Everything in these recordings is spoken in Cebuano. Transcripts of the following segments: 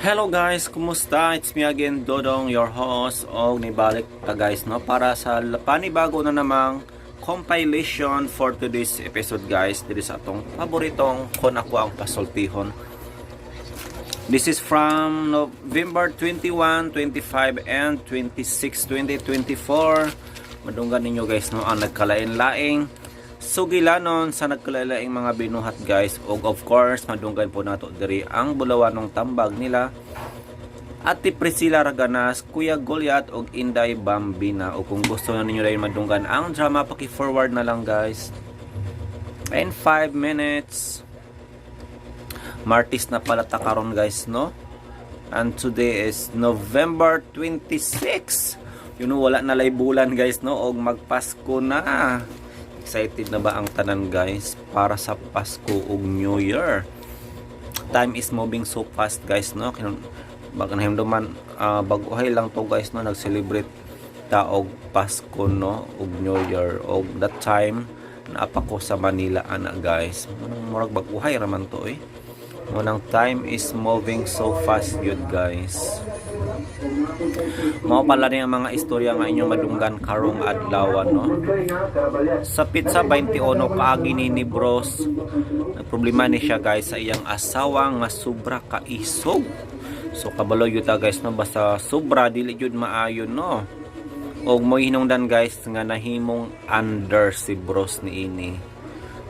Hello guys, kumusta? It's me again, Dodong, your host. Og nibalik ta, guys, no, para sa panibago na namang compilation for today's episode, guys, diri sa atong paboritong Kon Ako Ang Pasultihon. This is from November 21, 25, and 26, 2024. Madunggan ninyo, guys, no, ang nagkalain-laing sugilanon sa nagkalain mga binuhat, guys. Og of course, madunggan po nato diri ang bulawanong tambag nila Ate Priscilla Raganas, Kuya Goliath og Inday Bambina. O kung gusto na ninyo dahil madunggan ang drama, paki-forward na lang, guys. In 5 minutes. Martes na pala ta karon, guys, no? And today is November 26. Wala na lay bulan, guys, no? Og magpasko na. Excited na ba ang tanan, guys, para sa Pasko ug New Year? Time is moving so fast, guys, no? Baka nahimduman baguhay lang to, guys, no, nag-celebrate ta og Pasko, no, ug New Year, og that time naa pa ko sa Manila ana, guys. Manang murag baguhay ra man to eh. Munang time is moving so fast yun, guys. Mao pala ni ang mga istorya nga inyong madunggan karong adlaw, no. Sa petsa 21, kaagi ni Bros. Problema ni siya, guys, sa iyang asawa nga sobra kaisog. So kabalo yun ta, guys, no, basta sobra dili jud maayo, no. Og mo hinungdan, guys, nga nahimong under si Bros ni ini.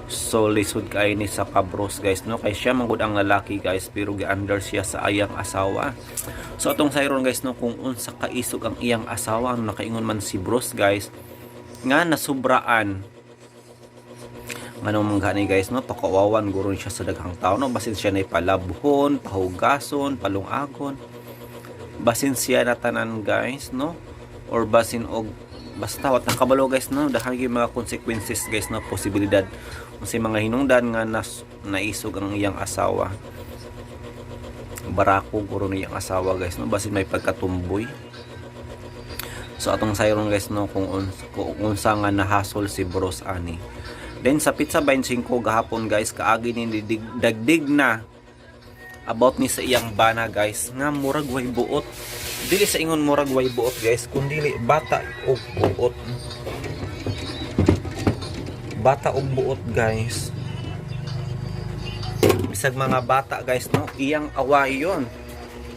So lisod kay ni sa kabros, guys, no, kay siya man gud ang lalaki, guys, pero gi-under siya sa iyang asawa. So atong sayron, guys, no, kung unsa kaisog ang iyang asawa, ano nakaingon man si Bros, guys, nga nasubraan. Nganong mga gani, guys, no, pakawawan guro siya sa daghang tao, no, basin siya na palabhon, pahugason, palungagon. Basin siya na tanan, guys, no, or basin og basta wat nakabalo, guys, no, daghan gyud mga consequences, guys, no, posibilidad unsay mga hinungdan nga naisog ang iyang asawa. Barako guro niyang asawa, guys, no, basin may pagkatumboy. So atong sayron, guys, no, kung unsa nga nahasol si Bros ani. Then sa petsa 25 gahapon, guys, kaagi ni dagdig na about ni sa iyang bana, guys, nga murag way buot. Dili sa ingon murag way buot, guys, kundi bata og buot, bata og buot, guys. Bisag mga bata, guys, no, iyang awayon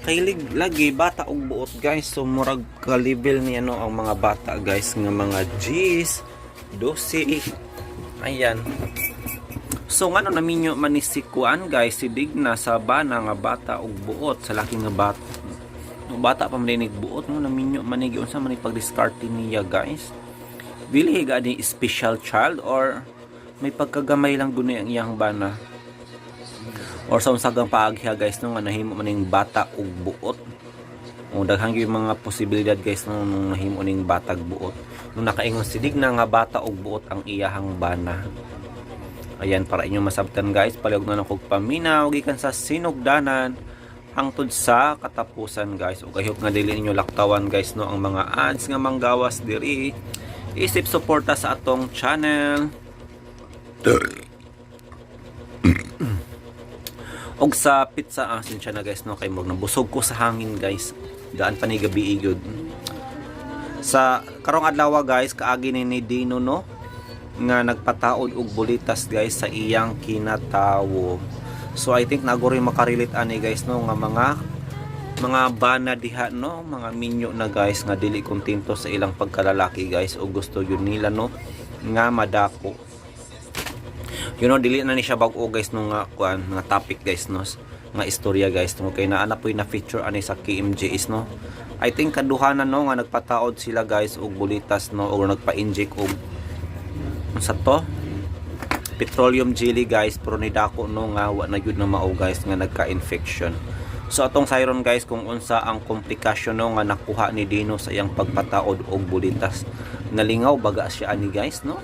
kay lagi bata og buot, guys. So murag ka level niya, no, ang mga bata, guys, nga mga G's 12, ayan. So ngano naminyo man ni si Kuan, guys, si Digna sa bana nga bata og buot, sa laki nga bata, no, bata pa man dinig buot, no, naminyo man ni, unsa man ni pagdiskarte niya, guys? Dili higa ni special child or may pagkagamay lang guni ang iyang bana or sa unsagang paagya, guys, no, nga nahimo man ning bata og buot. O daghan gyud mga posibilidad, guys, no, nung nahimo ning batag buot, nung nakaingon si Digna nga bata og buot ang iyahang bana. Ayan, para inyong masabtan, guys, palihog na lang kog paminaw gikan sa sinugdanan hangtod sa katapusan, guys. Ug I hope nga dili ninyo laktawan, guys, no, ang mga ads nga manggawas diri isip suporta sa atong channel. Og sa petsa, ah, sinsya na, guys, no, kay murag nabusog ko sa hangin, guys. Daan pa ni gabi gyud. Sa karong adlaw, guys, kaagi ni Dino, no, nga nagpataod og bulitas, guys, sa iyang kinatawo. So I think naguri makarelate ani, guys, no, nga mga bana diha, no, mga minyo na, guys, nga dili kontento sa ilang pagkalalaki, guys, o gusto yun nila, no, nga madako. Dili na ni siya bag-o, guys, no, nga kuan nga topic, guys, no, nga istorya, guys, tungod kay naa na po'y na feature ani sa KMJS, no. I think kaduhanan, no, nga nagpataod sila, guys, og bulitas, no, or nagpa-inject og unsa to, petroleum jelly, guys, pero nidako, no, nga wa na gyud na mao, guys, nga nagka-infection. So atong sayron, guys, kung unsa ang komplikasyon, no, nga nakuha ni Dino sa iyang pagpataod og bulitas. Nalingaw baga siya ani, guys, no,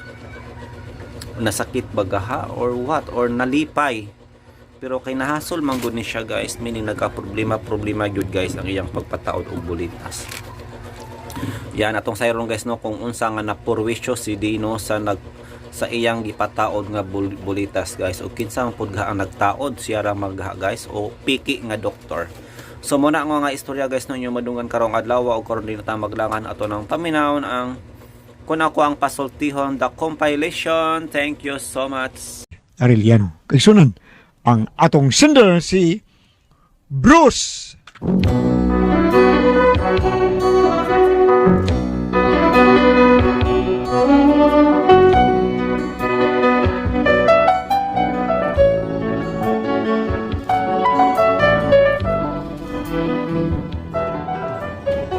nasakit bagaha or what, or nalipay, pero kay nahasol man gud ni siya, guys, meaning nagka problema problema gyud, guys, ang iyang pagpataod og bulitas. Yan, atong sayron, guys, no, kung unsa nga napurwisyo si Dino sa iyang gipataod nga bulitas, guys, o kinsa man pud ang nagtaod, siya ra magha, guys, o piki nga doktor. So muna nga nga istorya guys no, inyong madungan karong adlaw o karon din na ta maglangan ato ng paminawon ang Kung Ako Ang Pasultihon, the compilation. Thank you so much. Arellano. Kaigsunan, ang atong sender si Bruce.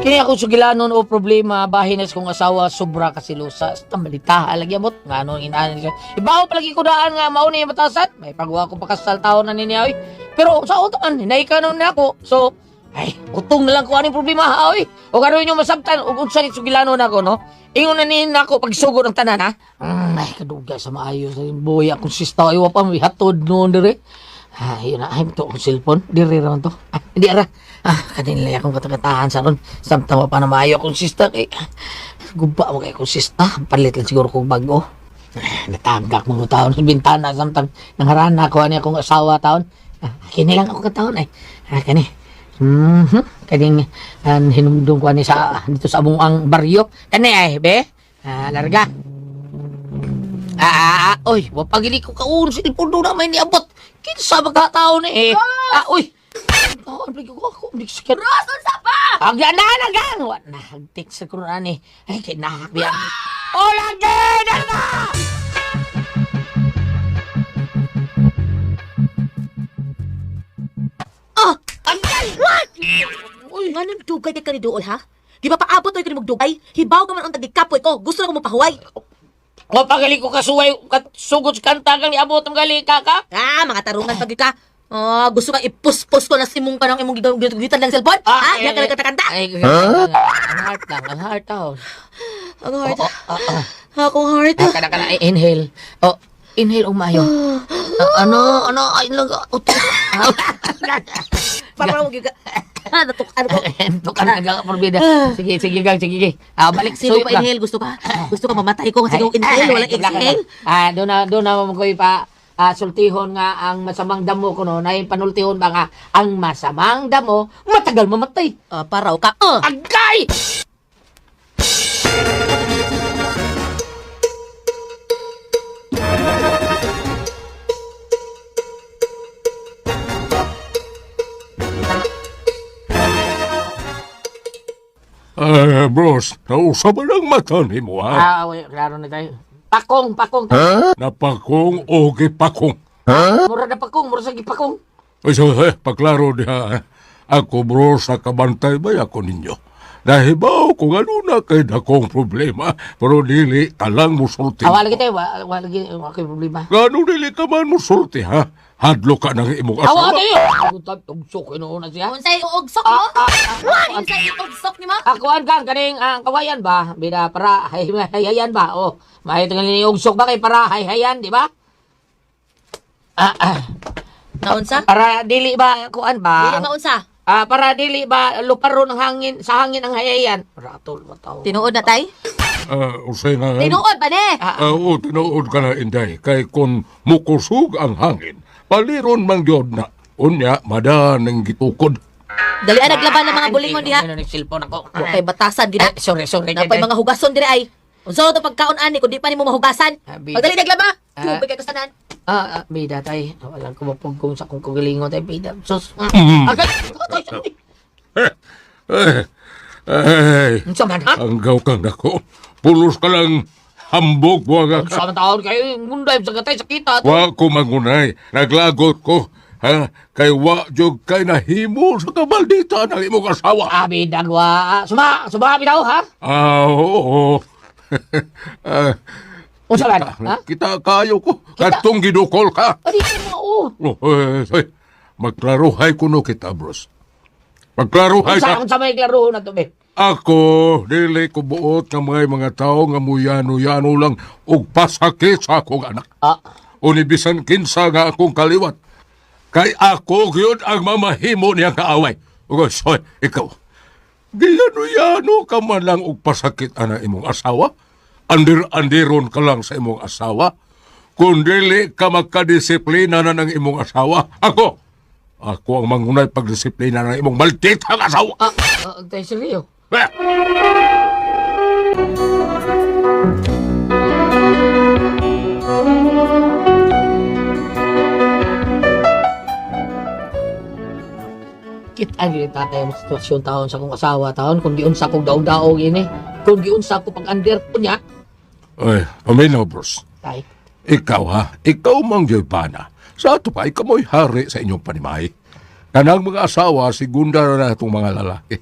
Kini ako sugilanon o problema bahin na sa kong asawa sobra kasilusa. Sa malitaha lagi amot nga ano inaan siya. Ibaw palagi ko daan nga mao ni batasan. May pagwa ko pakasal taon na niya oy. Pero sa utongan hinay ka na ako. So ay, utong na lang ko aning problema ha oy. O karon inyo masabtan ug unsa ni sugilanon ako no. Ingon na ni nako pagsugod ang tanan ha. Ay kadugay sa maayo sa buhay akong sista ay wa pa may hatod noon dire. Ah, yun na. Ay, ito akong cellphone. Dire raman to. Ah, hindi ara. Ah, kanila akong katakatahan sa ron. Samtang wa pa na maayo akong sista. Kay, guba mo kay akong sista. Palit lang siguro kong bago. Ah, natagak mga taon sa bintana. Samtang nangharana ko ani akong asawa taon. Ah, kini lang ako kataon ay. Ah, kani. Kaning hinumdum ko ani sa dito sa among ang baryo. Kani ay, be. Ah, larga. Ah, ah, ah, oy, wa pagili ko kaon cellphone do na may niabot. Kinsa ba ka taon ni eh? Ah, oy. Oh, ang ko ako, hindi ko sakit. Ross, unsa pa? Ang ganahan, ang gan! Wa na, text sa kuno ani. Ay, kay nahakbiyan. Oh, lagi! Dala! Ah, Ang gal! what? Uy, Nganong dugay kay kani duol ha? Di ba paabot oy kani dugay? Hibaw ka man ang gikapoy ko. Gusto na ko mopahuway. Wa pagali ko kasuway, sugod sa kanta kang niabot ang gali ka ka. Ah, mga tarungan pag ka. Ah, gusto ka ipuspos ko na simong ka ng imong gigitan ng cellphone? Ha? Diyan ka nagkatakanta? Ay, huh? Ang heart lang, ang heart taon. Ang heart. Oh, ah, ah. Akong heart. Ah, kana kana ay, inhale. Oh, inhale umayo. Ah, ano, ano, ay lang. Uto. Para mo giga. Ah, natukan ko. Tukan na gang porbida. Sige, sige gang, sige. Sige. Ah, balik Sino suyop pa lang. inhale? Gusto ka? Gusto ka mamatay ko kasi kung inhale, walang exhale. Ah, doon na mo ko'y pa sultihon nga ang masamang damo ko no, na panultihon ba nga ang masamang damo matagal mamatay. Ah, paraw ka. Ah. Agay! Ah, bros, nausa ba ng mata ni mo, ha? Ah, wait, klaro na tayo. Pakong, pakong. Napakong o gipakong. Mura na pakong, mura sa gipakong. Ay, so, eh, paklaro diha. Ako, bros, nakabantay ba ako ninyo? Nahibaw kung ano na kay dakong problema, pero dili talang musulti. Ah, wala kita, wala wala wala kay problema. Gano dili ka man musulti, ha? Hadlo ka ng imong Awa asawa. tayo. Tugsok inuuna siya. Unsay ugsok mo? Unsay ugsok nimo? Akuan kang kaning ang kawayan ba? Bida para hay hayan ba? Oh, may tingali ni ugsok ba kay para hay hayan, di ba? Ah, ah, Naunsa? para dili ba kuan ba? Dili maunsa. Ah, para dili ba luparo ng hangin sa hangin ang hayayan? Ratol ba tao? Tinuod na tay? Ah, usay nga. Tinuod ba ne? Ah, oo, tinuod ka na, Inday. Kay kung mukusog ang hangin, paliron mang yun na. Unya, madanang gitukod. Dali ang naglaban ng mga bulingon diha. Ano ni cellphone ako? Okay, batasan gid. Ah, sorry, sorry. Napay mga hugason dire ay. Unsa to pagkaon ani kun di pa nimo mahugasan? Ah, bida. Pagdali naglaba. Ah. Tubig kay kasanan. Ah, ah, bida tay. Wala ko mapugong sa akong kagalingon tay bida. Sus. Mm. Agay. Eh, eh, ay, Unsa man ha? Anggaw kang nako. Pulos ka lang hambog buwaga Unsa ka. man taon kayo munday sa gatay sakita. Wa ko mangunay. Naglagot ko. Ha? Kay wa jog kay nahimo sa kabaldita ng imong asawa. Ah, bida wa. Suma, suma bitaw ha? Ah, oo. Ah, Unsa man? Ha? kita kayo ko. Katong gidukol ka. Adi mo oh. Oh, eh, eh, magklaruhay kuno kita, bros. Magklaruhay Unsa ka. unsa may klaro na to be? Ako, dili ko buot nga mga tao nga muyano-yano lang og pasakit sa akong anak. Ah, Unibisan kinsa nga akong kaliwat. Kay ako gyud ang mamahimo niyang kaaway. Ug soy, ikaw. Giyano-yano ka man lang og pasakit ana imong asawa. Andir-andiron ka lang sa imong asawa. Kung dili ka magkadisiplina na ng imong asawa, ako, Ako ang mangunay pagdisiplina ng imong malditang asawa. Ah, ah, tay seryo. Eh! Kita gyud tatay ang sitwasyon taon sa akong asawa taon kung giunsa kog daog-daog ini. Kung giunsa ko pag-under ko niya. Ay, paminaw, bros. Tay, Ikaw ha, ikaw mang pana. Sa ato pa, ikaw mo'y hari sa inyong panimahi. Kanang mga asawa, segunda na na itong mga lalaki.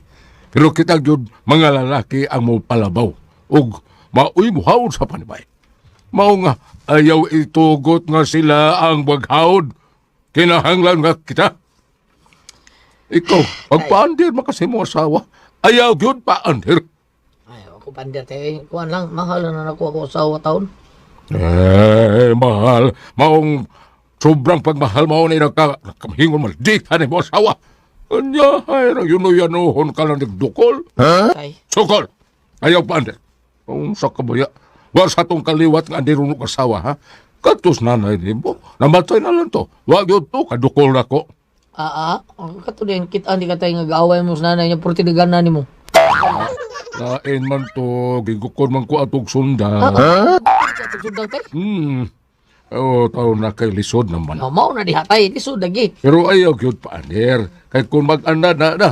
Pero kita gyud mga lalaki ang mo palabaw ug maoy muhaon sa panimahi. Mao nga, ayaw itugot nga sila ang maghawod. Kinahanglan nga kita. Ikaw, pagpaandir makasi mo asawa, ayaw gyud paandir. ay ako pander tay. Kuan lang mahal na nako ako asawa taon. Eh, mahal. Maong sobrang pagmahal mao ni nagkahingon maldita ni mo asawa. Anya, ay, yuno-yanuhon ka lang nagdukol. Tay. Sukol! Ayaw pa, Ander. Kung sa kabaya, wa sa tong kaliwat nga andir unong asawa, ha? Katos nanay ni mo. Namatay na lang to. Wa yun to, kadukol na ko. Ah, ah, ang kato din kita di ka tay nga gaaway mo sa nanay niya puro tinigan na nimo. Lain man to, gigukon man ko atog sunda. Huh? Sundang tay. Oh, taon na kay lisod naman. No, mao na diha tay, lisod lagi. Pero ayaw gyud pa, Ander. Kay kung mag-ana na na,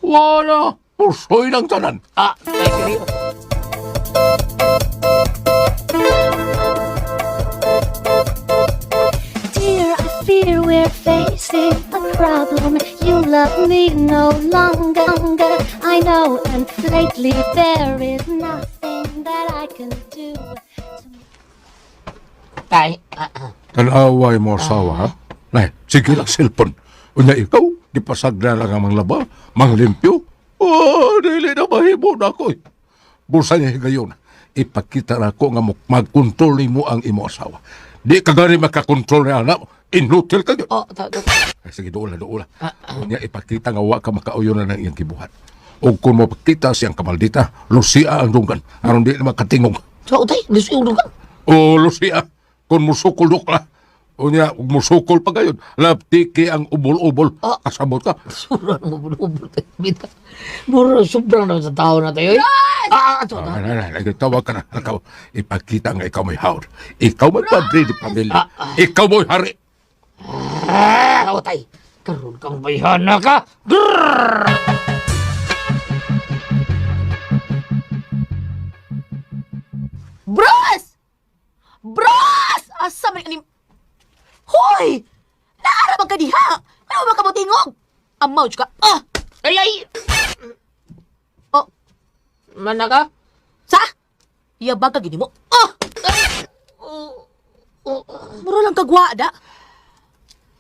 wala, pusoy ng tanan. Ah, tay seryo. Dear, I fear we're facing a problem. You love me no longer. I know, and lately there is nothing that I can do. Tay, ah, ah. Tanaway mo asawa, ha? Nay, sige lang cellphone. Unya ikaw, di pasagla lang ang mga laba, mga limpyo. Oh, dili na mahimo na ako. Eh. Bulsa niya higayon. Ipakita na ko nga magkontrol nimo ang imo asawa. Di ka gani makakontrol ni anak. Inutil ka yun. Oh, ta, ta. Ay, sige, doon na, doon na. Unya, ipakita nga wa ka makauyon na ng iyang gibuhat. O kung mapakita siyang kamaldita, lusia ang dunggan. Aron di na makatingog. So, tay, lisod yung dugan. O Lucia, kung musukol ka, unya, ug musukol pa gayon, laptiki ang ubol-ubol. Ah. Kasabot ka. Sobrang mabulubol tayo. Bita. Mura, sobrang naman sa tao na tayo. Eh. Ah, ato Ah, na. na, na, na, tawag ka na. Ikaw, ipakita nga ikaw may hawd. Ikaw may padre di pamilya. Ikaw may hari. Ah, o tay. Karoon kang bayhana ka. Grrrr! Bros! Bros! Asa man anim... Hoy! Naara man ka diha! Ano ba ka mo tingog? Amaw ka. Ah! Ay, ay! Oh, Mana ka? sa? Yabag ka gini mo. Ah! Oh, oh, Mura lang kagwada.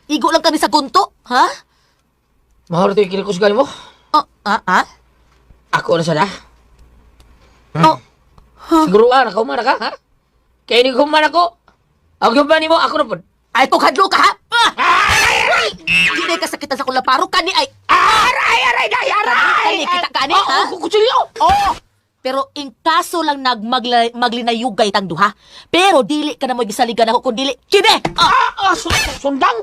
Igo lang kami sa gunto, ha? Mahal ito yung kinikusgan mo. Oh, ah, ah? Ako na sana. Oh, Siguro ah, nakahuman na ka, ha? Kaya hindi human ako. Ako yung ba nimo? Ako na po. Ay, kung hadlo ka, ha? Ah! Ay! Hindi ka sakitan sa kulaparo, kani ay... Aray, aray, day, aray! Kani, kita kani, ha? Oh, kutsilyo! Oh! Pero in kaso lang nagmaglinayugay tang duha, pero dili ka na mo gisaligan ako kung dili kini. Ah! Ah, ah, sundang!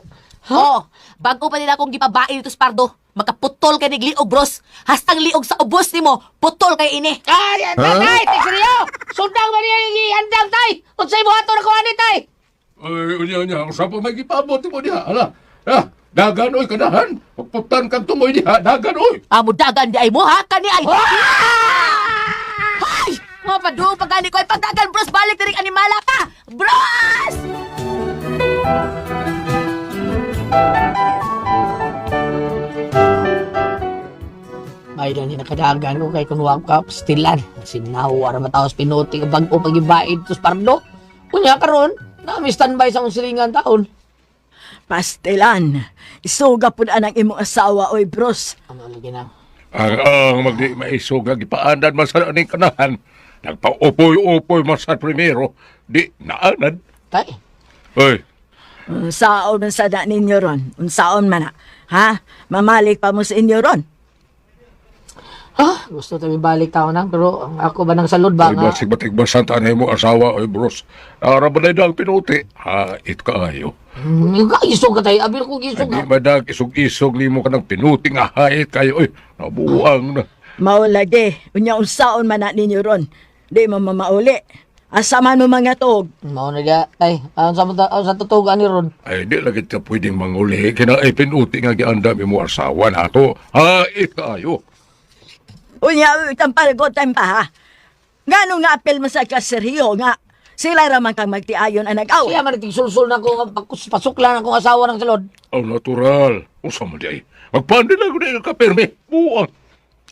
Oh, bago pa nila akong gipabain dito sa Pardo. Makaputol kay nigliog, bros. Hastang liog sa ubos nimo, putol kay ini. Ay, ay, tay, tay, Sundang ba niya yung iandam, tay? Unsay buhaton ako ani, tay? Ay, unya, unya, usa pa may gipabot mo diha. Ala, ah, dagan oy kanahan. Pagputan kang tumoy diha, dagan oy. Amo dagan di ay mo ha, kani ay. Ay! Mga padung pagani ko ay pagdagan, bros, balik diri animala ka. Bros! May lang nakadagan ko kay kunwa ka pastilan. Sinaw ara mataos pinuti ka bag-o pagibaid tos pardo. Unya karon, nami standby sa akong silingan taon. Pastilan, isuga pud anang imong asawa oy bros. Ano lagi na? Ang magdi maisog nga gipaandan man sa aning kanahan. Nagpaupoy-upoy man sa primero, di naanan. Tay, Oy, Unsaon man sa da ninyo ron? Unsaon man na? Ha? Mamalik pa mo sa inyo ron? Ha, gusto tayo balik tao na pero ang ako ba nang salud ba Ay, nga? basig batigbasan ta na mo asawa, oy, bros. Ara ba na ang pinuti? Hait kaayo. Isog ka tayo. Abi ko isog. Ay, di madag, isog-isog nimo ka ng pinuti nga hait kayo. Oy, nabuang na. Mao lagi, unya unsaon man na ninyo ron. Di mo mamauli. Asa man mo mga tuog. Mao na dia tay. Ang sa ang sa totoo ani ron. Ay, di lagi ta pwedeng manguli. Kina ay pinuti nga giandam imo asawa na to. Hait kaayo. Unya tampal go time pa ha. Ngano nga apel man sa ka Sergio nga sila ra man kang magtiayon ang nag-away. Siya man tigsulsul na ko pasuklan akong asawa ng salod. Aw, natural. Usa man di ay. Magpandi lang ko na kapirme. Buang.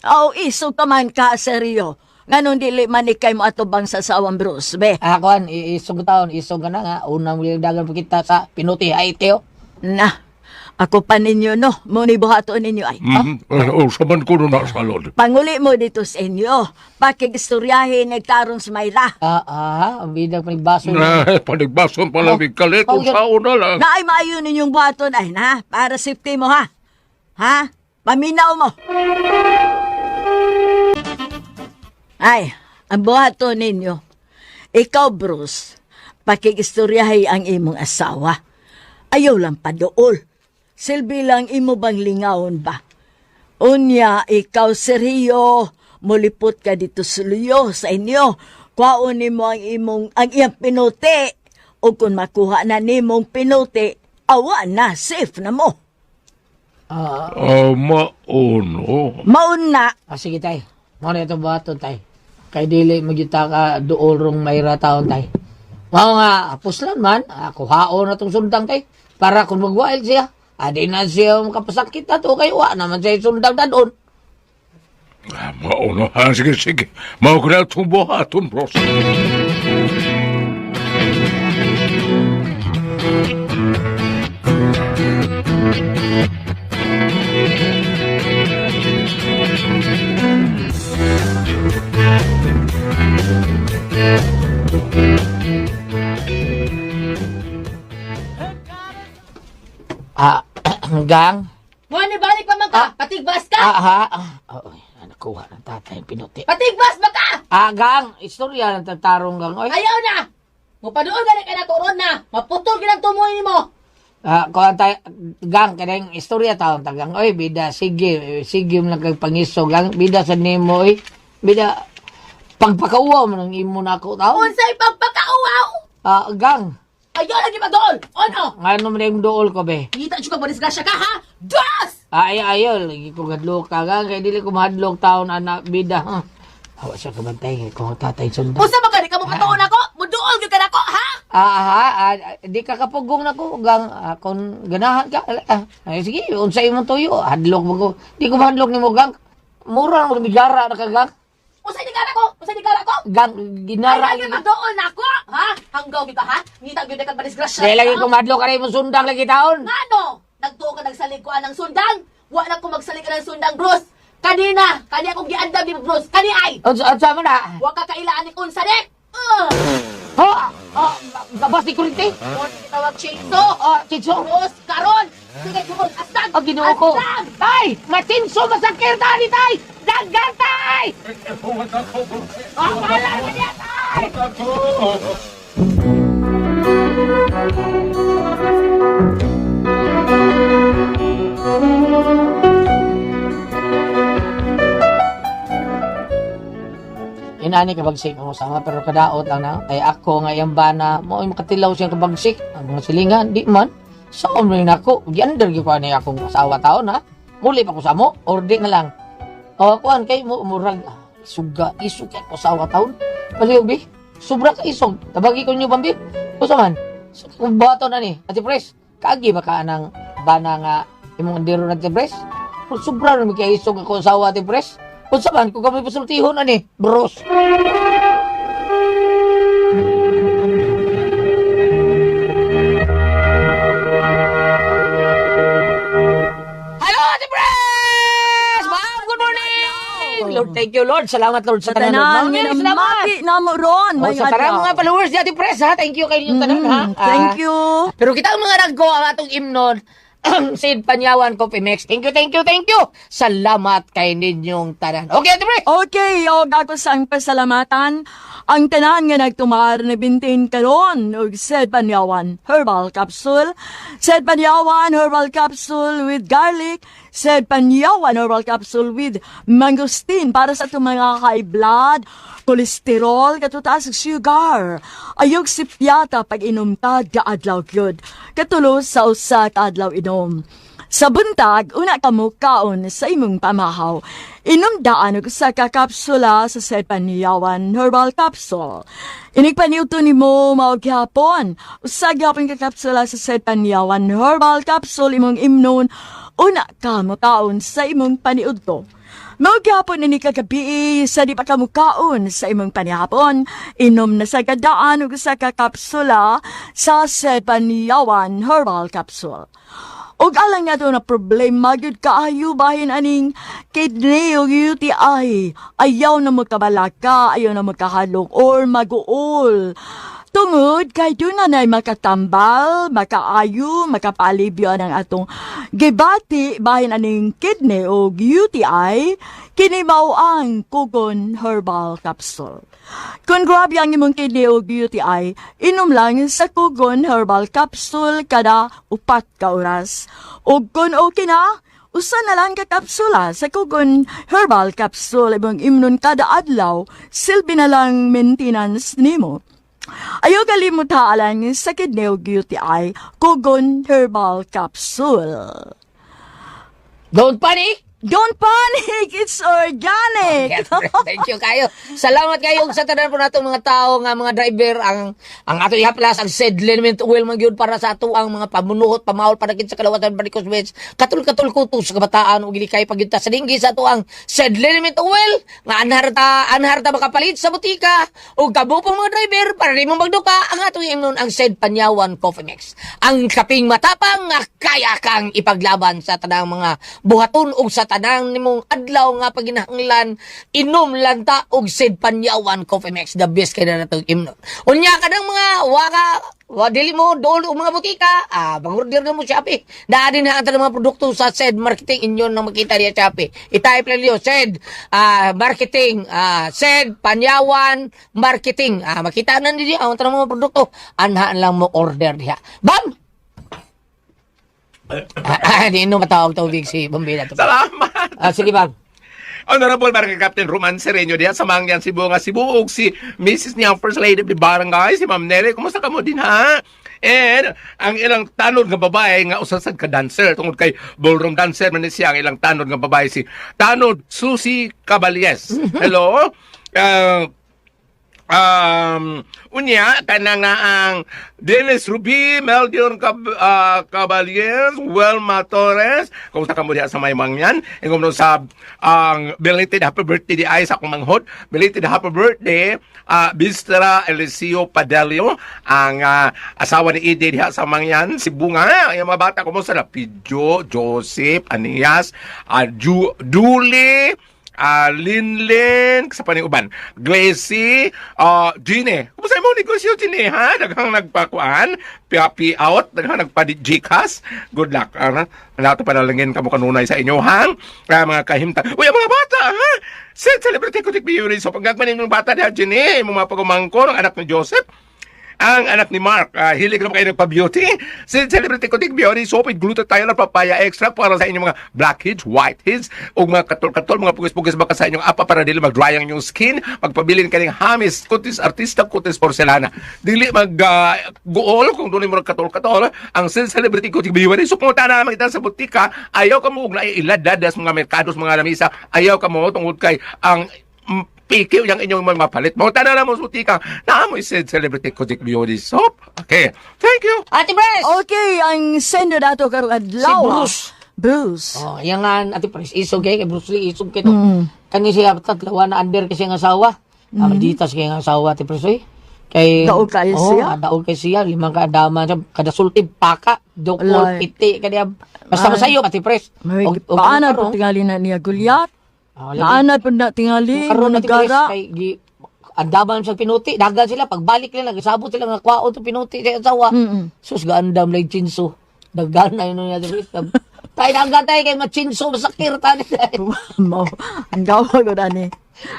Aw, isog ka man ka Sergio. Nganong dili man ikay mo atubang sa sawang Bruce, be. Ah, kuan, isog taon, isog ka na nga. Unang dagan pa kita sa pinuti ay kayo. Na, ako pa ninyo no, muni buhaton ninyo ay. Usa man ko na salod. Panguli mo dito sa inyo, pakigistoryahin nagtaron sa Mayra. Ah, ah, ang bidang panigbaso. Na, panigbason pala Oh, oh, kalit. oh, Unsaon na lang. Na ay maayo ninyong buhaton ay na, para safety mo ha. Ha? Paminaw mo. Ay, ang buhaton ninyo. Ikaw, Bruce, pakigistoryahin ang imong asawa. Ayaw lang padool. Silbi lang imo bang lingawon ba? Unya, ikaw, Sergio, mulipot ka dito sa luyo sa inyo. Kwaon nimo ang imong ang iyang pinuti. O kung makuha na nimong pinuti, awa na, safe na mo. Ah, Ah, maono. Maun na, ah, sige tay. Mao na itong buhaton tay. Kay dili magyuta ka duol rong mayra taon tay. Mao nga puslan man, ako haon na tong sundang tay. Para kung magwail siya, adi na siya makapasakit na to kay wa naman siya sundang dadon. Ah, maono. Ah, sige, sige. Mao ko na itong buhaton, bros. Ah, gang. Mo ni balik pa man ka. Patigbas ka. Ah, ha. Ah, oh, ay, nakuha ng tatay yung pinuti. Patigbas ba ka? Ah, gang, istorya ng tatarong gang. Oy. Ayaw na. Mupaduol gani kay naturon na. Maputol gid ang tumoy nimo. Ah, kuha tayo, gang, kanang istorya taon tagang, oy, bida, sige, sige mo lang kag pangiso, gang, bida sa nimo, oy, bida, pagpakauwaw mo ng imo na ako, taon. Unsay pagpakauwaw? Ah, gang, Ayaw lagi magdool. Ono. ngano man yung dool ko, be? Ngita jud ka mo disgrasya ka ha? Dos! Ah, ay, ayaw, lagi ko gadlok ka, gang, kay dili ko mahadlok taon, anak, bida, ha? Awa siya kabantay, kung tatay sundan. Unsa man gani ka mo patuon ako? Muduol gyud ka nako ha? Ah, ha, ah, di ka kapugong na ko, gang, ah, kung ganahan ka, ah, ay, sige, unsa imong tuyo, hadlok mo ko, di ko mahadlok nimo, gang, mura mo bigara na ka, gang. Unsay nigara ko? Unsay nigara ko? Gang, ginara. Ay, lagi magdool nako ha? Hanggaw gyud ka ha? Ngita gyud ka madisgrasya. Dahil lagi ko mahadlok ka na imong sundang lagi taon. Ngano? Nagtuo ka nagsalig ko anang sundang? Wa na ko magsalig anang sundang, Bruce. Kanina, kani akong giandam ni Bruce. Kani ay. Unsa unsa man na? Wa ka kailaan ni unsa ni? Ha? Ah, gabas ni kurinte. Mo tawag chainsaw. Ah, chitso. Bruce, karon. Sige, Bruce, astag. Ang Ginoo ko. Astag! Tay, matinso masakir ta ni tay. Daggan tay. Ah, wala na niya tay. Inani kabagsik ang usama pero kadaot lang na kay ako nga iyang bana mo ay makatilaw siyang kabagsik ang mga silingan di man sa rin ako giander gyud ko ani akong asawa taon ha muli pa ko sa mo or di na lang o kuan kay mo murag ah, isuga isog kay ko asawa taon palihog bi sobra ka isog tabagi ko ninyo bambi usa man so, kung bato na ni Ate Pres kaagi ba ka anang bana nga imong andiro na Ate Pres Kung sobra na kay isog ako asawa Ate Pres unsa man kung kami pasultihon ani bros. Hello, Ate Pres! Ma'am, good morning! Lord, thank you, Lord. Salamat, Lord, sa sa tanan. Lord. tanan Ma'am, nga Mary, salamat! namati na mo ron. Oh, sa tanan mga followers ni Ate Pres, ha? Thank you kay inyong tanan, ha? Thank Ah, you. Pero kita ang mga naggo ang atong imnon, Sid Panyawan Coffee Mix. Thank you, thank you, thank you. Salamat kay ninyong tanan. Okay, Ate Pre. Okay, og ako sa ang pasalamatan ang tanan nga nagtumar na bintin karon og Sed Panyawan Herbal Capsule, Sed Panyawan Herbal Capsule with garlic, Sed Panyawan Herbal Capsule with mangosteen para sa atong mga high blood, kolesterol, katutaas ug sugar. Ayog sipyata pag inom ta gaadlaw gyud. Katulo sa usa ka adlaw inom. Sa buntag, una ka mo kaon sa imong pamahaw. Inom daan og usa ka kapsula sa Sepaniyawan Herbal Capsule. Inig paniudto nimo mao gihapon. Usa gihapon ka kapsula sa Sepaniyawan Herbal Capsule imong imnon. Una ka mo kaon sa imong paniudto. Mao gihapon ini kagabi sa di pa ka mukaon sa imong panihapon. Inom na sa gadaan og usa ka kapsula sa Sepaniyawan Herbal Capsule. Og alang nga na problema gyud kaayo bahin aning kidney o UTI. Ayaw na magkabalaka, ayaw na magkahalok or maguol. Tungod kay doon na na'y makatambal, makaayo, makapalibyo ang atong gibati bahin aning kidney o UTI, kini mao ang Kugon Herbal Capsule. Kung grabe ang imong kidney o UTI, inom lang sa Kugon Herbal Capsule kada 4 ka oras. O kung okay na, usa na lang ka kapsula sa Kugon Herbal Capsule imong imnon kada adlaw, silbi na lang maintenance nimo. Ayaw kalimot alang sa kidney o UTI, Kugon Herbal Capsule. Don't panic. Don't panic! It's organic! Yes, thank you kayo. Salamat kayo sa tanan po nato mga tao nga mga driver ang ato ihaplas ang said liniment oil man gyud para sa ato ang mga pamunuhot pamahol panakit sa kalawatan varicose veins, katul-katul kuto sa kabataan ug gilikay pagyud ta sa dinggi sa ato ang said liniment oil nga anhar ta makapalit sa butika ug kamo pong mga driver para nimo magduka ang ato imnon ang said Panyawan Coffee Mix, ang kaping matapang nga kaya kang ipaglaban sa tanang mga buhaton ug sa tanang nimong adlaw nga paginahanglan. Inom lang ta og Sid Panyawan Coffee Mix, the best kay na natong imnon. Unya kanang mga waka wa dili mo dool og mga butika, pang-order na mo Shopee. Naa din na ang tanang mga produkto sa Sed Marketing, inyo nang makita diya Shopee. I-type lang niyo Sed Marketing, Sed Panyawan Marketing, makita na niyo ang tanang mga produkto, anhaan lang mo order diha. Bam. Di no matawag tubig si Bambila. Salamat! Sige, Bam. Honorable Barangay Captain Roman Sereno diha sa Mangyan, Cebu nga Cebu ug si Mrs. niya, First Lady of the Barangay, si Ma'am Nelly. Kumusta ka mo din ha? And ang ilang tanod nga babae nga usa sad ka dancer tungod kay ballroom dancer man ni siya, ang ilang tanod nga babae si Tanod Susie Caballes. Hello. Unya, kanang na ang Dennis Ruby, Meldion Caballers, Wilma Torres, kumusta ka mo diha sa may mangyan? Ingom no sa ang belated happy birthday di ay sa akong manghod, belated happy birthday, Bistra Eliseo Padelio, ang asawa ni Ide diha sa mangyan, si Bunga, ang mga bata, kumusta na? Pidjo, Joseph, Anias, Duli, Linlin, sa paning uban, Glacy, Gine. Kumusta mo negosyo, Gine, ha? Daghang nagpakuan, pi out, daghang nagpa-Gcash. Good luck. Nato panalangin kamo kanunay sa inyo, ha? Mga kahimta. Uy, ang mga bata, ha? Set celebrity ko tikbiyuri. So, pagkagmanin ng bata diha, Gine, imong mga pagumangko, ang anak ni Joseph, ang anak ni Mark, hilig naman kayo nagpa-beauty. Si Celebrity Kutik Beauty Soap with glutathione at papaya extract para sa inyong mga blackheads, whiteheads, o mga katol-katol, mga pugis-pugis baka sa inyong apa para dili mag-dry ang inyong skin. Magpabilin kaning hamis, kutis artista, kutis porcelana. Dili mag guol kung doon mo katol-katol. Ang Celebrity Kutik Beauty Soap, kung na makita sa butika, ayaw ka mo og naiilad sa mga merkados, mga lamisa, ayaw ka mo tungod kay ang PQ yung inyong mga palit. Mo tanan na mo sa butika. Naamoy si Celebrity Kutik Beauty Soap. Okay. Thank you. Ate Pres! Okay, ang sender nato karong adlaw. Si Bruce. Bruce. Oh, yang nga Ate Pres, isog kay kay Bruce Lee, isog kay to. Kani siya tatlawa na under kasi ang asawa. Maldita siya ang asawa, Ate Pres, oy. Kay Daog kayo oh, siya? Daog kay siya, limang ka adama siya, kada sulti paka, dukol, Alay. piti kaniya. Basta masayo, Ate Pres. May Og paanad po karon, tingali na niya Goliath. Ah, lagi. Naanad po na tingali, Karon, Ate Pres, nagara. kay gi andaman sa pinuti, dagan sila pagbalik nila nagsabot sila nga kwaon to pinuti sa asawa. Sus, gaandam lay chinso. Daghan na yun niya diri. Tay daghan tay kay machinso masakir tani. Mo, ang gawa ko dani.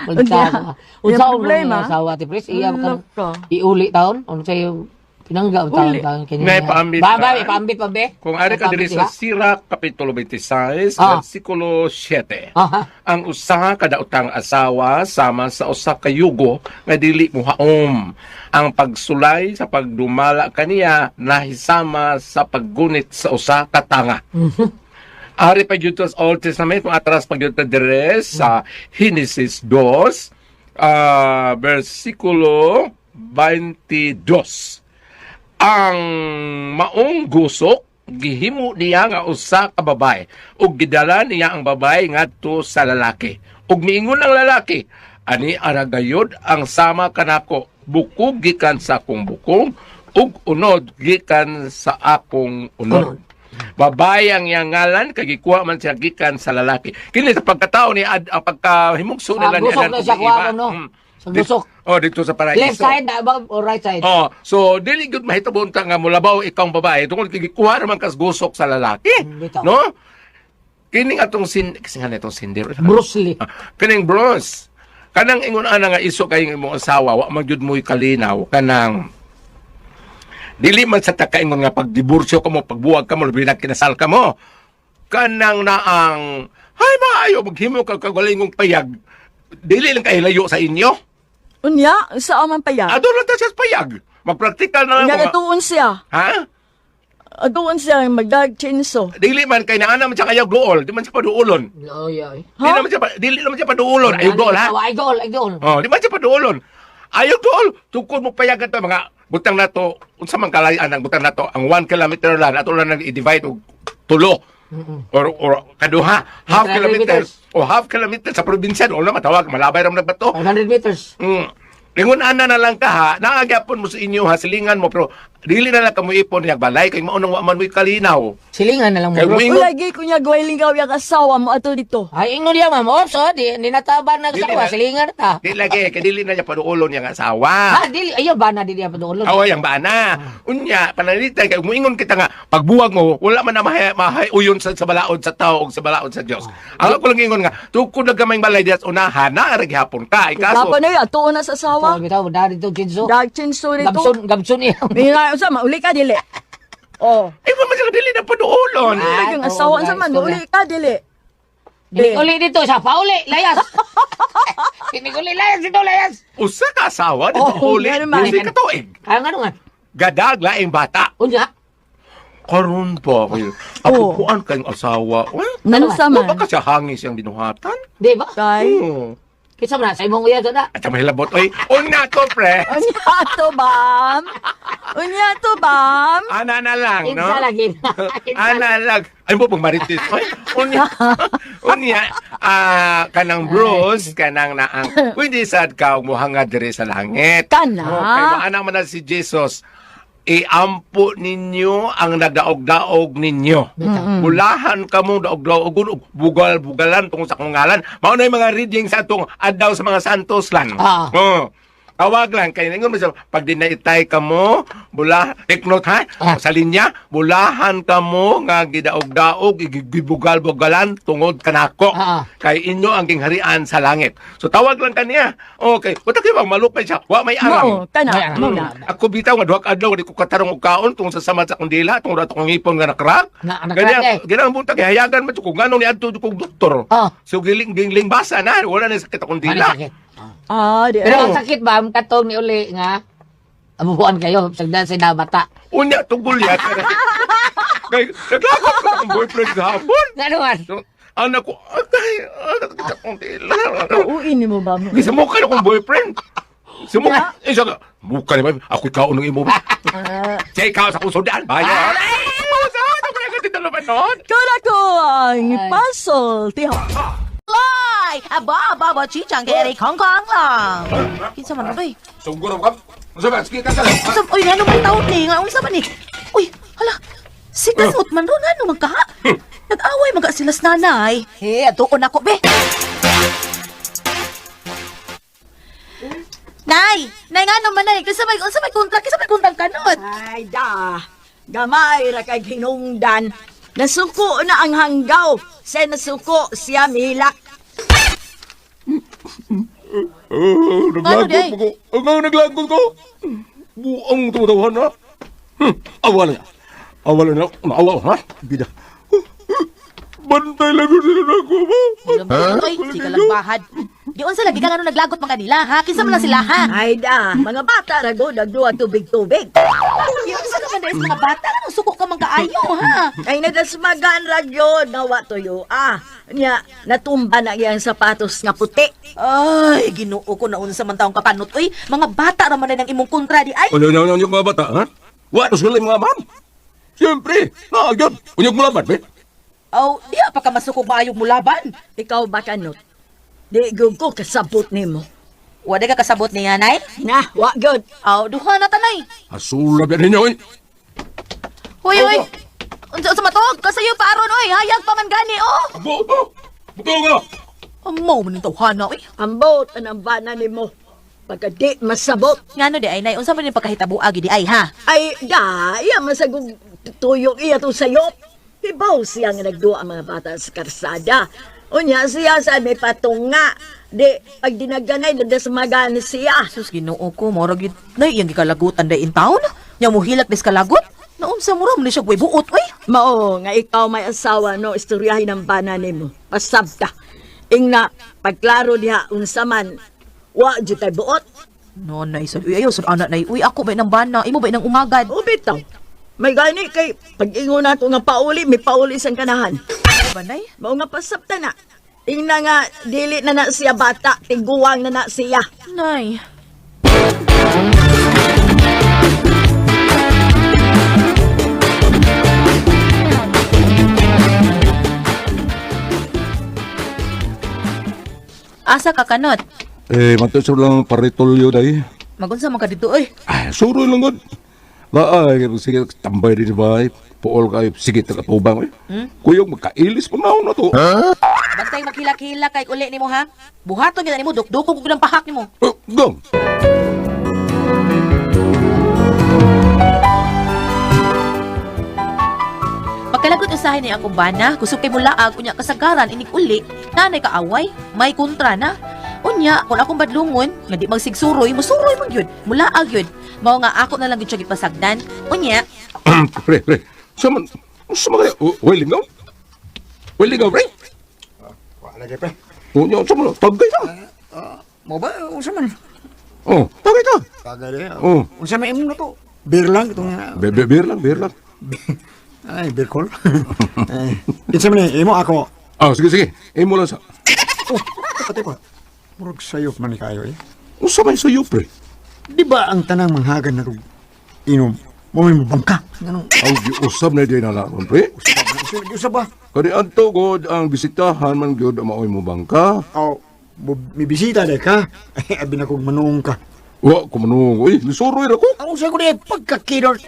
Unsa Yung unsa problema? problema? Asawa ti Pres, iya Loko. ka iuli taon unsa yung pinangga ang taon Uli. taon kini. Nay, paambit Ba ba? ba paambit pa be. Kung ari ka diri Paambit sa diha? Sirach Kapitulo 26, versikulo 7. Aha. Ang usa ka daotang asawa sama sa usa ka yugo nga dili mohaom. Ang pagsulay sa pagdumala kaniya nahisama sa paggunit sa usa ka tanga. Ari pa gyud to sa Old Testament, kung atras pa gyud ta dire sa Genesis 2, versikulo 22. Ang maong gusok gihimo niya nga usa ka babae ug gidala niya ang babae ngadto sa lalaki. Ug niingon ang lalaki, ani ara gayod ang sama kanako, bukog gikan sa akong bukog ug unod gikan sa akong unod. Babae ang iyang ngalan kay gikuha man siya gikan sa lalaki. Kini sa pagkatao ni Ad, ang pagkahimugso Sa nila ni gusok Adan na ug siya ni Eva. kuha, no? Sa gusok. Oh, dito sa paraiso. Left side na ba o right side? Oh, so dili gyud mahitabo unta nga molabaw ikaw ang babae tungod kay gikuha raman kas gusok sa lalaki. Bitaw. No? Kining atong sin kasi nga nitong sinder. Bruce Lee. Ah, kining Bruce. Kanang ingon ana nga iso kay imong asawa, wa man gyud mo'y kalinaw kanang dili man sa takaingon nga pagdiborsyo ka mo, pagbuwag ka mo, labi na kinasal ka mo. Kanang naang hay maayo maghimo ka kagalingong payag. Dili lang kay layo sa inyo. Unya, sa man payag. Adto lang ta siya sa payag. Magpraktikal na lang Unya ko nga- atuon siya. Ha? Atuon siya magdag chinso. Dili man kay naana man siya kayag duol, di man siya paduolon. Oh, yeah. Di naman siya dili naman siya paduolon. Ayaw duol ha. Ay duol, ay duol. Oh, di man siya paduolon. Ayaw duol. Tukod mo payag ato mga butang nato unsa man kalayan ang butang nato ang 1 kilometer lang ato lang nang i-divide og tulo. Or kaduha half 300 kilometer meters. o half kilometer sa probinsya wala matawag malabay ra man nagbato. 500 meters. Lingon ana na lang ka ha, naagyapon mo sa inyo ha, silingan mo pero dili na lang kamo ipon niya balay kay maunang wa man mo'y kalinaw. Silingan na lang mo. Kay Bruce. muingon Ulagi ko niya gwailing gaw yang asawa mo ato dito. Ay ingon niya ma'am. Ops, oh, di ninataban na Dili asawa, na- silingan ta. Di lagi, kay dili na niya paduulon niyang asawa. Ah, dili ayo ba na dili pa duolon. Aw, ang bana. Unya, pananglitan kay muingon kita nga pagbuwag mo, wala man na mahay, mahay uyon sa balaod sa tao og sa balaod sa Dios. Ang ako lang ingon nga, tukod na gamay balay diya sa unahan, naa ra gihapon ka. Ay kaso, Dapat na yun, atuon na sa asawa. Bitaw, bitaw, dari to chinso. Dag chinso dito. Gamson, gamson iya. Mina, unsa mauli ka dili. Oh. ay wa man siya dili na paduulon. Ah, Yung oo, asawa unsa guys, man sorry. mauli ka dili. Dili uli dito sa pauli, layas. Dili uli layas dito, layas. Usa ka asawa, di ba Oh, uli? ganun man. Usa ka tuig. Kaya nga nga. Gadag laing bata. Unya. Karon pa kayo. Apupuan kayong asawa. Well, Nansa wa man. ba ka siya hangis siyang binuhatan? Di ba? Kay. Kinsa man na sa imong uya na. At may hilabot, oy, una to, pre. Unya to bam. Unya to bam. Ana na lang, no? Kinsa lagi. Ana lang. Ay mo pag marites. Oy, unya. Unya, kanang Bruce, kanang naang. Pwede sad ka og mohangad diri sa langit. Kana. Okay, maana man na si Jesus. Iampo ninyo ang nagdaog-daog ninyo. Bulahan ka mong daog-daogon og bugal-bugalan tungkol sa akong ngalan. Mao na yung mga reading sa atong adlaw sa mga santos lang. Ah. Oo. Tawag lang kay ingon mo siya, pag dinaitay ka mo, bula, take note ha, sa linya, bulahan ka mo nga gidaog-daog, gibugal-bugalan tungod kanako. Kay inyo ang gingharian sa langit. So tawag lang kaniya. Okay, utak kayo bang malupay siya, wa may Mao, aram. kana, mao na. Ako bitaw nga duha ka adlaw di ko katarong og kaon tungod sa samad sa akong dila, tungod ato kong ngipon nga nakrak. Na- nakrak Ganyan, eh. ganyan ang buntag hayagan man kung nganong niadto kog doktor. So giling giling basa na, wala na sakit akong Wala dila. sakit. Ah, di. Pero ang sakit ba, ang katong ni uli nga, abubuan kayo, sagdan sa nabata. Unya tungkol yan. Kay naglakad ko akong boyfriend gahapon. Nga naman. So, anak ko, atay, anak ko akong dila. Uuin mo ba mo? Sumuka na akong boyfriend. Sumuka. Eh, siya, muka ni ba? Ako'y kaon ng imo. Siya ikaw sa akong sudan. Bayo. Ay, sa ako kaya ka tinalaman noon. Kuna ko ang puzzle, tiho. Lay! Aba, aba, aba, chichang kere, kong kong lang. Kinsa man oy? Sunggo ra ka. Unsa ba? Sige ka Unsa oy ngano man taon ni? Nga unsa man ni? Uy, hala. Si Kasot man ron ano man ka? Nag-away man ka sila sa nanay. He, atuon ako be. Nay, nay ngano man nay? Kinsa may unsa may kontra? Kinsa may kontra kanot? Ay, da. Gamay ra kay hinungdan. Nasuko na ang hanggaw. Sa nasuko siya mihilak. Oh, Ano, naglagot day? mo ko. Ang naglagot ko. Buang tumatawan na. Awala niya. Awala niya. Maawa, ha? Bida. Bantay lang yun sila na ako, ba? Oy, sige lang bahad. Di unsa lagi ka ngano naglagot man kanila ha? Kinsa man lang sila ha? Ay da, mga bata ra gud nagduwa tubig-tubig. Di unsa ka man dahil sa mga bata nganong suko ka man kaayo ha? Ay nadasmagan ra gyud nawa tuyo. Ah, nya natumba na iyang sapatos nga puti. Ay, Ginoo ko na unsa man taong kapanot oy. Mga bata ra man ang imong kontra di ay. Ano, ano, ano, yung mga bata, ha? Wa, sila yung mga ma'am. Siyempre, naagyan. Unyog mo laban, be. Aw, diha pa ka masuko maayog mo laban. Ikaw ba kanot? Di gyud ko kasabot nimo. Wala ka kasabot niya, nay? Na, wa gyud. Aw, duha na tanay. Asulab yan ninyo, eh. Hoy, hoy. Unsa unsa matog? Kasayo pa aron oy, hayag pa man gani oh. Abo, abo. Buto nga. Amaw man ning tawhana oy. Ambot ang bana nimo. Pagka di masabot. Ngano di ay nay, unsa man ning pagkahitabo agi di ay ha? Ay, da, iya masagog tuyok iya to sayop. Hibaw siya nga nagduwa ang mga bata sa karsada. Unya siya sa may patunga. Di, pag dinaganay, nadasmagan siya. Sus Ginoo ko, mora gyud nay iyang gikalagutan day in town. Nya mohilak bis kalagot. Naunsa mo ra man ni siya way buot oy. Mao, nga ikaw may asawa, no, istoryahin ang bana nimo. Pasabta. Ingna, pagklaro diha, unsa man, wa jud tay buot. No nay sad uy ayo sad ana nay uy ako ba nang bana, imo ba nang umagad. O bitaw. May gani kay pag-ingon nato nga pauli, may pauli sang kanahan. Ano ba nay? Mao nga pasabta na. Ingna nga dili na na siya bata, tiguang na na siya. Nay. Asa ka kanot? Eh, matuso lang paritolyo, day. Magunsa man ka dito oy. Ay, suroy lang gud. Laay, sige, tambay din ba? Puol kayo, sige, tagatubang. Eh. Kuyog, magkailis pa na na to. Bantay maghilak-hilak kay uli nimo ha. Buhaton gyud nimo dukdukon ko ng pahak nimo. Oh, go! Pagkalagot usahay ni akong bana, kusog kay mulaag unya kasagaran inig uli, nanay kaaway, may kontra na. Unya, kung akong badlungon, nga di magsigsuroy, musuroy man gyud, mulaag yun. Mao nga ako na lang gyud siya gipasagdan. Unya, Pre, pre, sa man kaya, way lingaw? Way lingaw, pre? Wala pre. Unya, sa man, tagay ka. Mo ba unsa man? Oh, tagay ka. Tagay rin. Oh. Unsa man imo na to? Beer lang itong Be, be, beer lang, beer lang. Ay, beer call. Ay, kinsa man ni imo ako. Ah, sige, sige, imo lang sa. Oh, pati pa. Murag sayop man ni kayo eh. Unsa man sa'yo, pre? Di ba ang tanang manghagan na rug inom mo may mabangka? Ganun. Ang giusab na di na laron, pre. Usab ba? Kani adto god ang bisitahan man gyud ang maoy mo bangka. Oh, may bisita dai ka. Ay, abi na kog manuong ka. Wa ko manung, uy, lisuroy ra ko. Ang usa ko di pagkakidor.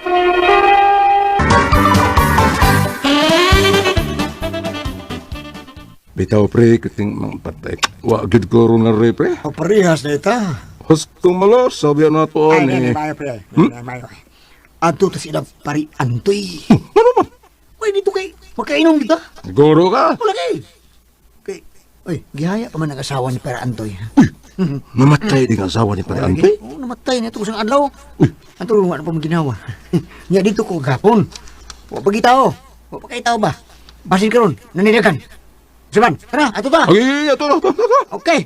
Bitaw pre, kiting mga patay. Wa gyud ko ron nga re, pre. O parehas na ita. Hustong malos, sabi na to Ay, ni. ay, mayo pre. Ay, mayo. Adto ta sila pari antoy. Ano man? Uy, dito kay makainom kita. Goro ka. Wala kay. Kay, uy, gihaya pa man ang asawa ni Pera Antoy. Namatay din ang asawa ni Padre Antoy. Oo, namatay na ito isang adlaw. Ang tulong ano pa ginawa. Nya dito ko gapon. Wa pa gitao. Wa pa kay tao ba? Basin karon, nanirakan. Saban, tara, ato ta. Ay, ato na, ato na, ato na. Okay.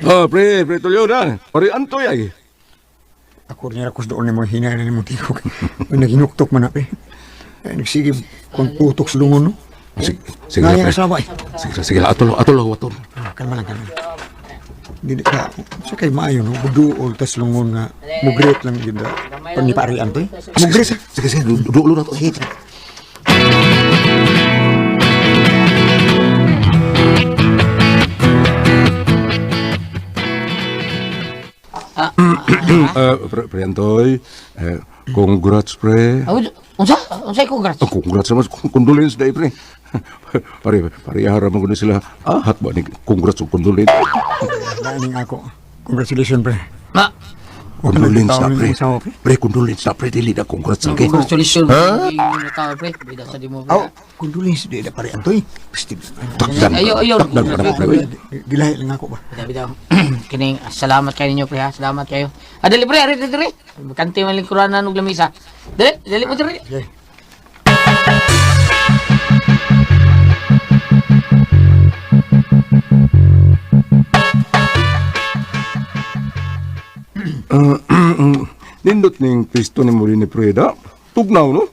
Ah, pre, pre tulyo na. Pare Antoy ay. Ako rin ako doon ni mo hinay na ni mo tigok. Uy, naginuktok man na, pre. Ay, nagsige kung tutok sa lungon, no? Sige, sige, Naya pre. asawa, eh. Sige, sige, ato ato ato. Ah, kalma lang, kalma lang. Dili ka, sa kay maayo, no? Buduol, tas lungon nga, mugret lang yun da. Pag ni pare Antoy. Mugret, ah. Sige, sige, dulo na to. Sige, tara. Pre, pre Antoy, eh, Congrats, pre. Ah, unsa? Unsa congrats? Ah, congrats naman. Condolence dahil, pre. Pare, parehara man ko na sila. Ah, hat ba ni congrats o condolence? Daaning ako. Congratulations, pre. Ma, Condolence na, pre. Asawa, pre. Pre, condolence na, pre. Dili na congrats, okay? Congratulations. Huh? Tao, pre. Bida sa di mo, pre. Aw, condolence di na pare antoy. Pistig. Takdan. Ayo, ayo. Takdan ka na, pre. Dilahi lang ako ba. Bida, bida. Kining, salamat kayo ninyo, pre, ha. Salamat kayo. Ah, dali, pre. Ari, dali, dali. Kanti man lingkuranan og lamisa. Dali, dali mo, dali. Okay. Nindot ning pisto ni muli ni Preda. Tugnaw, no?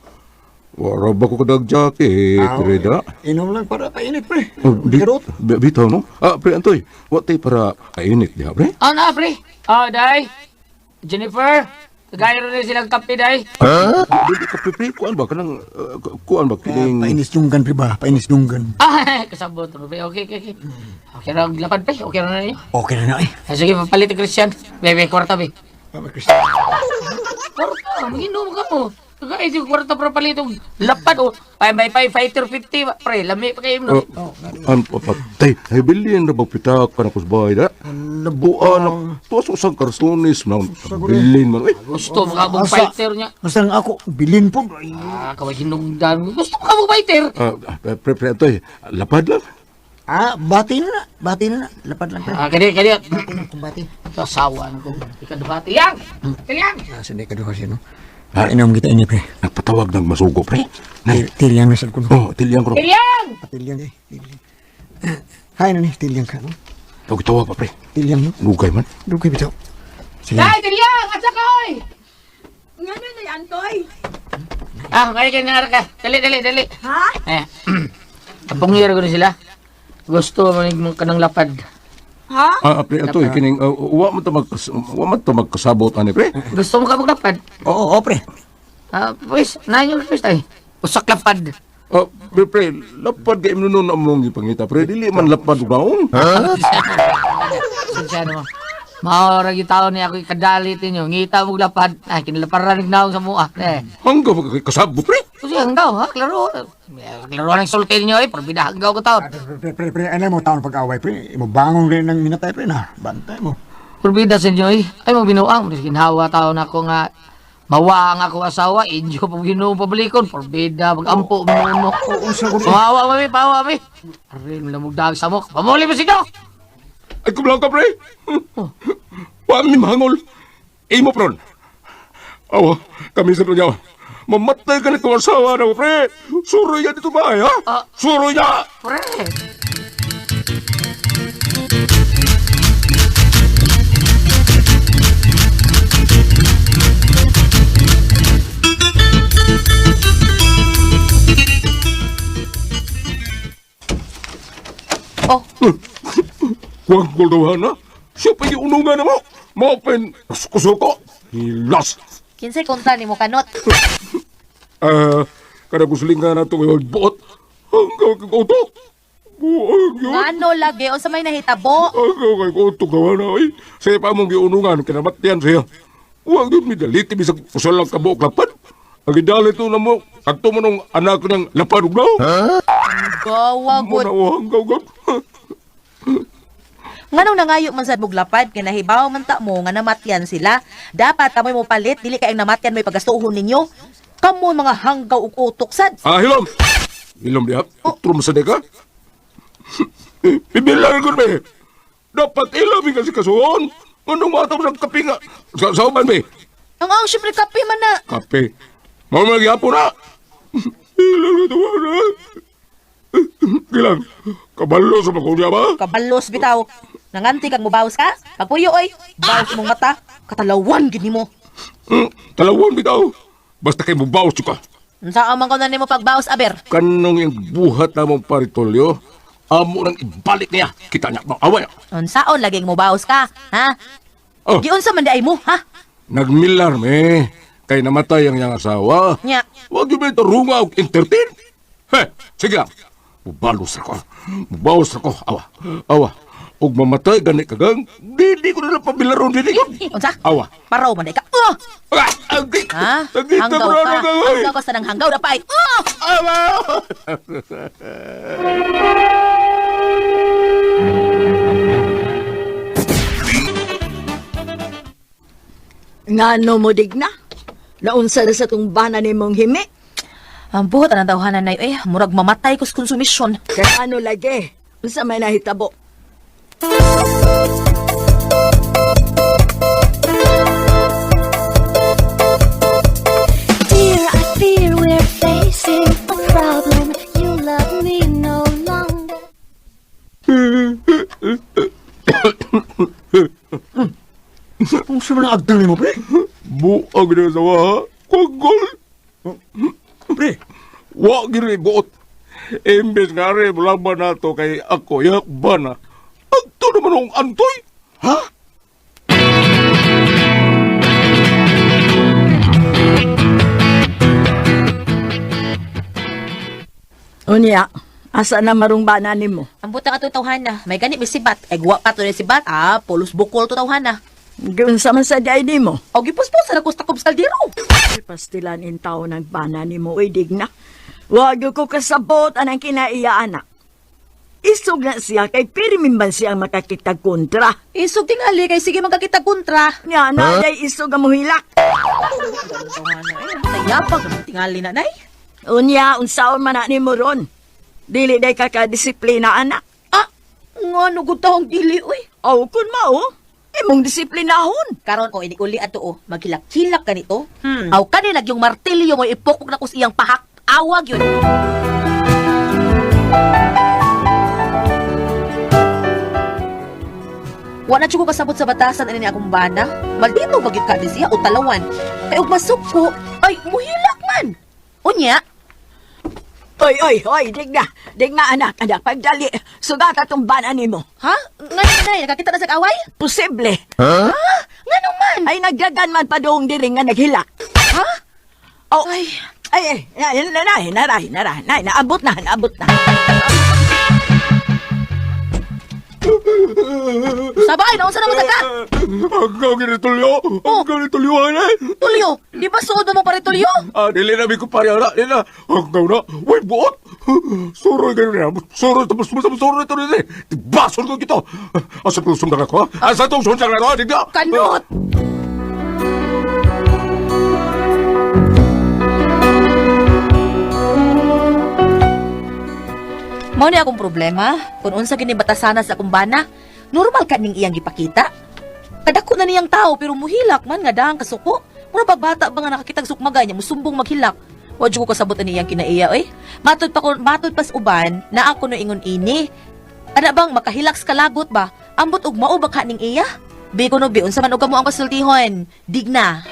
Wala ba ko kadag jacket, Preda? Inom lang para painit, pre. Oh, bitaw, no? Ah, pre, Antoy, wa tay para kainit diha, pre? Ah, na, pre. Ah, day. Jennifer, kagaya rin silang kape, day. Dili ka, pre, pre, kuan ba? Kanang, kuan ba? Kining... Painis dunggan, pre ba? Painis dunggan. Ah, kasabot, pre. Okay, okay, okay. Okay ra ang lapad, pre. Okay ra na ninyo. Okay na na, eh. Ah, sige, papalit ni Christian. Bebe, kwarta, be. Papa Christian. Kwarta, maginom ka mo. Kagaya yung kwarta para palit og lapad, oh. Ay, may 5, fighter 50, ba? Pre. Lami pa kayo, no? Oh, an patay. Ay bilin ra ba pitak ka na kusbay da? Buan tuwas usang karsonis na bilin man. Uy, Gusto mo ka mong Asa? fighter niya. Basta ang ako, bilin po. Ay, Ah, kaway hinungdan. Gusto mo ka mong fighter. ah, pre pre Antoy, lapad lang. Ah, bati na na. Bati na na. Lapad lang, pre. Ah, kadi, kadi. Bati na, kung bati. Ito, asawa na ko. Ikaduhati. Yang! Yang! Ah, sanday ka duha siya, no? Ah, inom kita ini, pre. Nagpatawag ng masugo pre. Nay. Tilyang na sad ko, no? Oh, tilyang ko. Yang! Tilyang, eh. Tilyang. Hay na ni, tilyang ka, no? Tawag tawag pa pre. Tilyang, no? Lugay man. Dugay bitaw. Sige. Day, Tilyang! Asa ka, oy! Ngano na Antoy? Ah, may kinara ka. Dali, dali, dali. Ha? Eh, kapungir ko na sila. Gusto mo mo kanang lapad. Ha? Ah, pre Antoy, kining wa man ta magkasabot ani pre. Gusto mo ka maglapad? Oo, oo, pre. Ah, pues, na yung pues ay. Usak lapad. Ah, pre, pre, lapad kay imno nun among gipangita pre. Dili man lapad og naong. Sinsya naman. Maora gyud taon ni ako ikadalit ninyo. Ngita mo lapad. Ay, kinalaparan naong sa mua. Eh. Hanggaw ba kay kasabot pre? Kasi hanggaw, ha? Klaro. Klaro ang sulti ninyo, eh. Porbida hanggaw ko taon. Pre, pre, pre, pre, ano mo taon pag-away, pre? Imo bangon rin ng minatay, pre, na. Bantay mo. Porbida sa inyo, eh. Ay, mo binuang. Ginhawa taon ako nga. Mawa ang ako asawa, inyo pag ginoo pabalikon, porbida, magampo, muno. Oo, sa ko. Pawawa mami, pawawa mami. Arin, lamugdag samok. Pamuli mo sigaw! Ay, kumlaw ka, pre. Wa mi mahangol. Imo pron. Awa, kami sa niya. Mamatay ka nito asawa na mo, pre. Suroy niya dito ba, ha? Ah. Suroy niya! Pre! Oh, Huwag ko daw, ha? Siya pa yung unungan na mo. Maopen. Suko-suko. Hilas. kinsay kontra nimo kanot. Ah, kada gusulingan na ito may buot. Hanggang kay utok. Buang yun. Ngano lagi unsa may nahitabo? Hanggang kay utok gawa na, ay. Siya pa mong giunungan, kinamatyan siya. Huwag yun, may daliti, bisag usal lang kabuok lapad. Ang gidalit na mo, kadto mo nung anak ng lapad ug daw. Gawa Mo gud. na hanggaw gud. Nganong nangayo man sad mog lapad kay nahibaw man ta mo nga namatyan sila. Dapat kamoy mo palit dili kay ang namatyan may pagastuhon ninyo. Kamo mga hanggaw ug utok sad. Ah, hilom. Hilom diha. Utrom sa deka. Bibilang ko be. Dapat ilom kasi kasuon. Anong matong sa kape nga? Sa uban be. Ang syempre kape man na. Kape. Mao man gyapon na. Hilom ito na. Gilang, kabalo sa makulya ba? Kabalos bitaw. Nanganti kag mobaws ka? Pagpuyo oy. Baws imong mata. Katalawan gid nimo. Talawan bitaw. Basta kay mubawas ka. Unsa man ko na nimo pagbaos aber? Kanong yung buhat na mong paritolyo, amo nang ibalik niya. Kita niya, maawa niya. Unsaon laging mobaos ka, ha? Oh. Giunsa man di ay mo, ha? Nagmilar me. Kay namatay ang iyang asawa. Nya. Huwag yung may tarunga og entertain. He, sige lang. Mubalos ako. Mubalos ako. Awa, awa. Ug mamatay gani ka gang, dili ko nila pabilaron dili ko. Unsa? Awa. Paraw man day ka. Oh! Ah, Ang Ha? Ang Hanggaw ka. Hanggaw ka sa nang hanggaw na pa. Oh! Awa! Ngano mo digna? Naunsa ra sa tong bana nimong himi? Ang buhat ang tawhanan nay eh, murag mamatay ko sa konsumisyon. Kay ano lagi? Unsa may nahitabo? Dear, I fear we're facing a problem. You love me no longer. Kung sa mga agtang nimo, pre. Buag na sa wa, ha? Kagol! Pre, Wa gini buot. Imbes nga rin, laban na to kay ako, yak ba na? Agto naman ang antoy! ha? Unya, asa na marong bana nimo? Ang butang atong tawhana, may gani may sibat. Ay guwa pa to ni sibat. Ah, pulos bukol to tawhana. Giunsa man sa diay nimo? O gipuspusan ako sa takob sa kaldero. Pastilan in tao ng bana nimo, uy digna. Wag ko kasabot anang kinaiya anak. Isog na siya kay pirmin man siya makakita kontra. Isog tingali kay sige magkakita kontra. Nga na day isog ang muhilak. Tawhana, ay tayapag naman tingali na nay. Unya, unsaon man na nimo ron. Dili day kakadisiplina anak. Ah, ngano gud taong dili oy. Aw kun mao, imong disiplinahon. Karon o inig uli ato o maghilak-hilak kanito. Aw kani yung martilyo mo ipukok na ko sa iyang pahak. Awag yun. Wa na jud ko kasabot sa batasan ani ni akong bana. Maldito ba gyud ka ni siya o talawan. Kay og masukko, ay muhilak man. Unya, Oy, oy, oy, digna. Digna anak, anak, pagdali. Sugata tong bana nimo. ha? Ngano nay, nakakita na sa away? Posible. Ha? Ngano man? Ay nagdagan man pa doong diri nga naghilak. Ha? Oh, Ay. ay, ay, ay, naray, naray, naray, nay, naabot na, naabot na. Sabay, naunsa na ka? Hanggaw gini tulyo! Hanggaw ni tulyo, ana! Tulyo, di ba suod mo pare tulyo? Ah, dili na mi ko pare ana, dili na. Hanggaw na, way buot! Suroy gani na, suroy tapos tapos suroy to rin. Basol ko kito. Asa tong sundang ako, ha? Asa tong sundang ako, digna. Kanot! Mao ni akong problema, kung unsa gini batasana sa akong bana, normal ka ning iyang gipakita. Kadako na niyang tao pero muhilak man nga dahang kasuko. Mura ba bata ba nga nakakitag sukmaga niya musumbong maghilak. Wa jud ko kasabot ani iyang kinaiya oy. Matod pa ko matod pas uban na ako no ingon ini. Ana bang makahilak sa kalagot ba? Ambot og mao ba ka ning iya? Bi ko no bi unsa man og kamo ang kasultihon? Digna.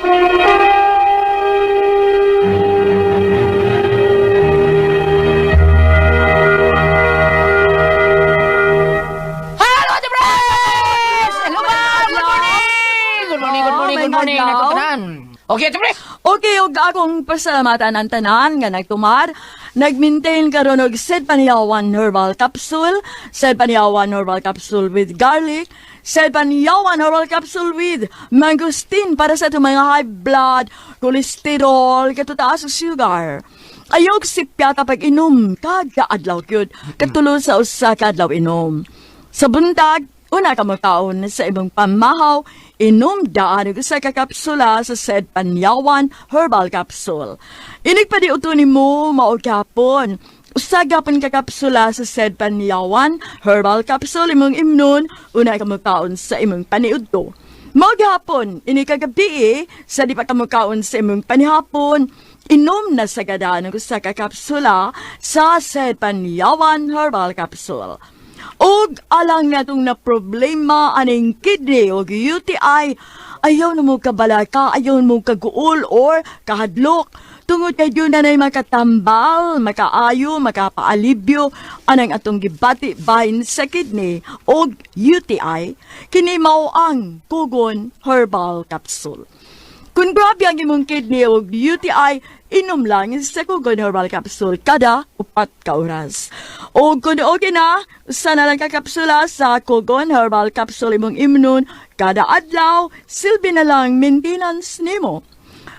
Hello, Ate Pres! Hello, ma'am! Good morning! Good morning, good morning, good morning. May Ako adlaw. tanan. Okay, Ate Pres! Okay, ug akong pasalamatan ang tanan nga nagtumar, nag-maintain karon og Sed Paniyawan Herbal Capsule, Sed Paniyawan Herbal Capsule with garlic, Sed Paniyawan Herbal Capsule with mangosteen para sa itong mga high blood, cholesterol, katutaas ug sugar. Ayog sipyata pag inom, kada adlaw gyud, katulo sa usa ka adlaw inom. Sa buntag, una ka makaon sa imong pamahaw, inom daan og usa ka kapsula sa said Panyawan Herbal Capsule. Inig pa di uto nimo mao gapon. Usa gapon ka kapsula sa said Panyawan Herbal Capsule imong imnon, una ka makaon sa imong paniudto. Mao gihapon, ini kagabi sa di pa ka mukaon sa imong panihapon, inom na sa gadaan og usa ka kapsula sa said Panyawan Herbal Capsule. Og alang natong na problema aning kidney og UTI, ayaw na mo kabalaka, ayaw mo kaguol or kahadlok. Tungod kay yun na makatambal, makaayo, makapaalibyo, anang atong gibati bahin sa kidney og UTI, kini mao ang Kugon Herbal Capsule. Kung grabe ang imong kidney o UTI, inom lang sa Kugon Herbal Capsule kada 4 ka oras. O kung okay na, usa na lang ka kapsula sa Kugon Herbal Capsule imong imnon kada adlaw, silbi na lang maintenance nimo.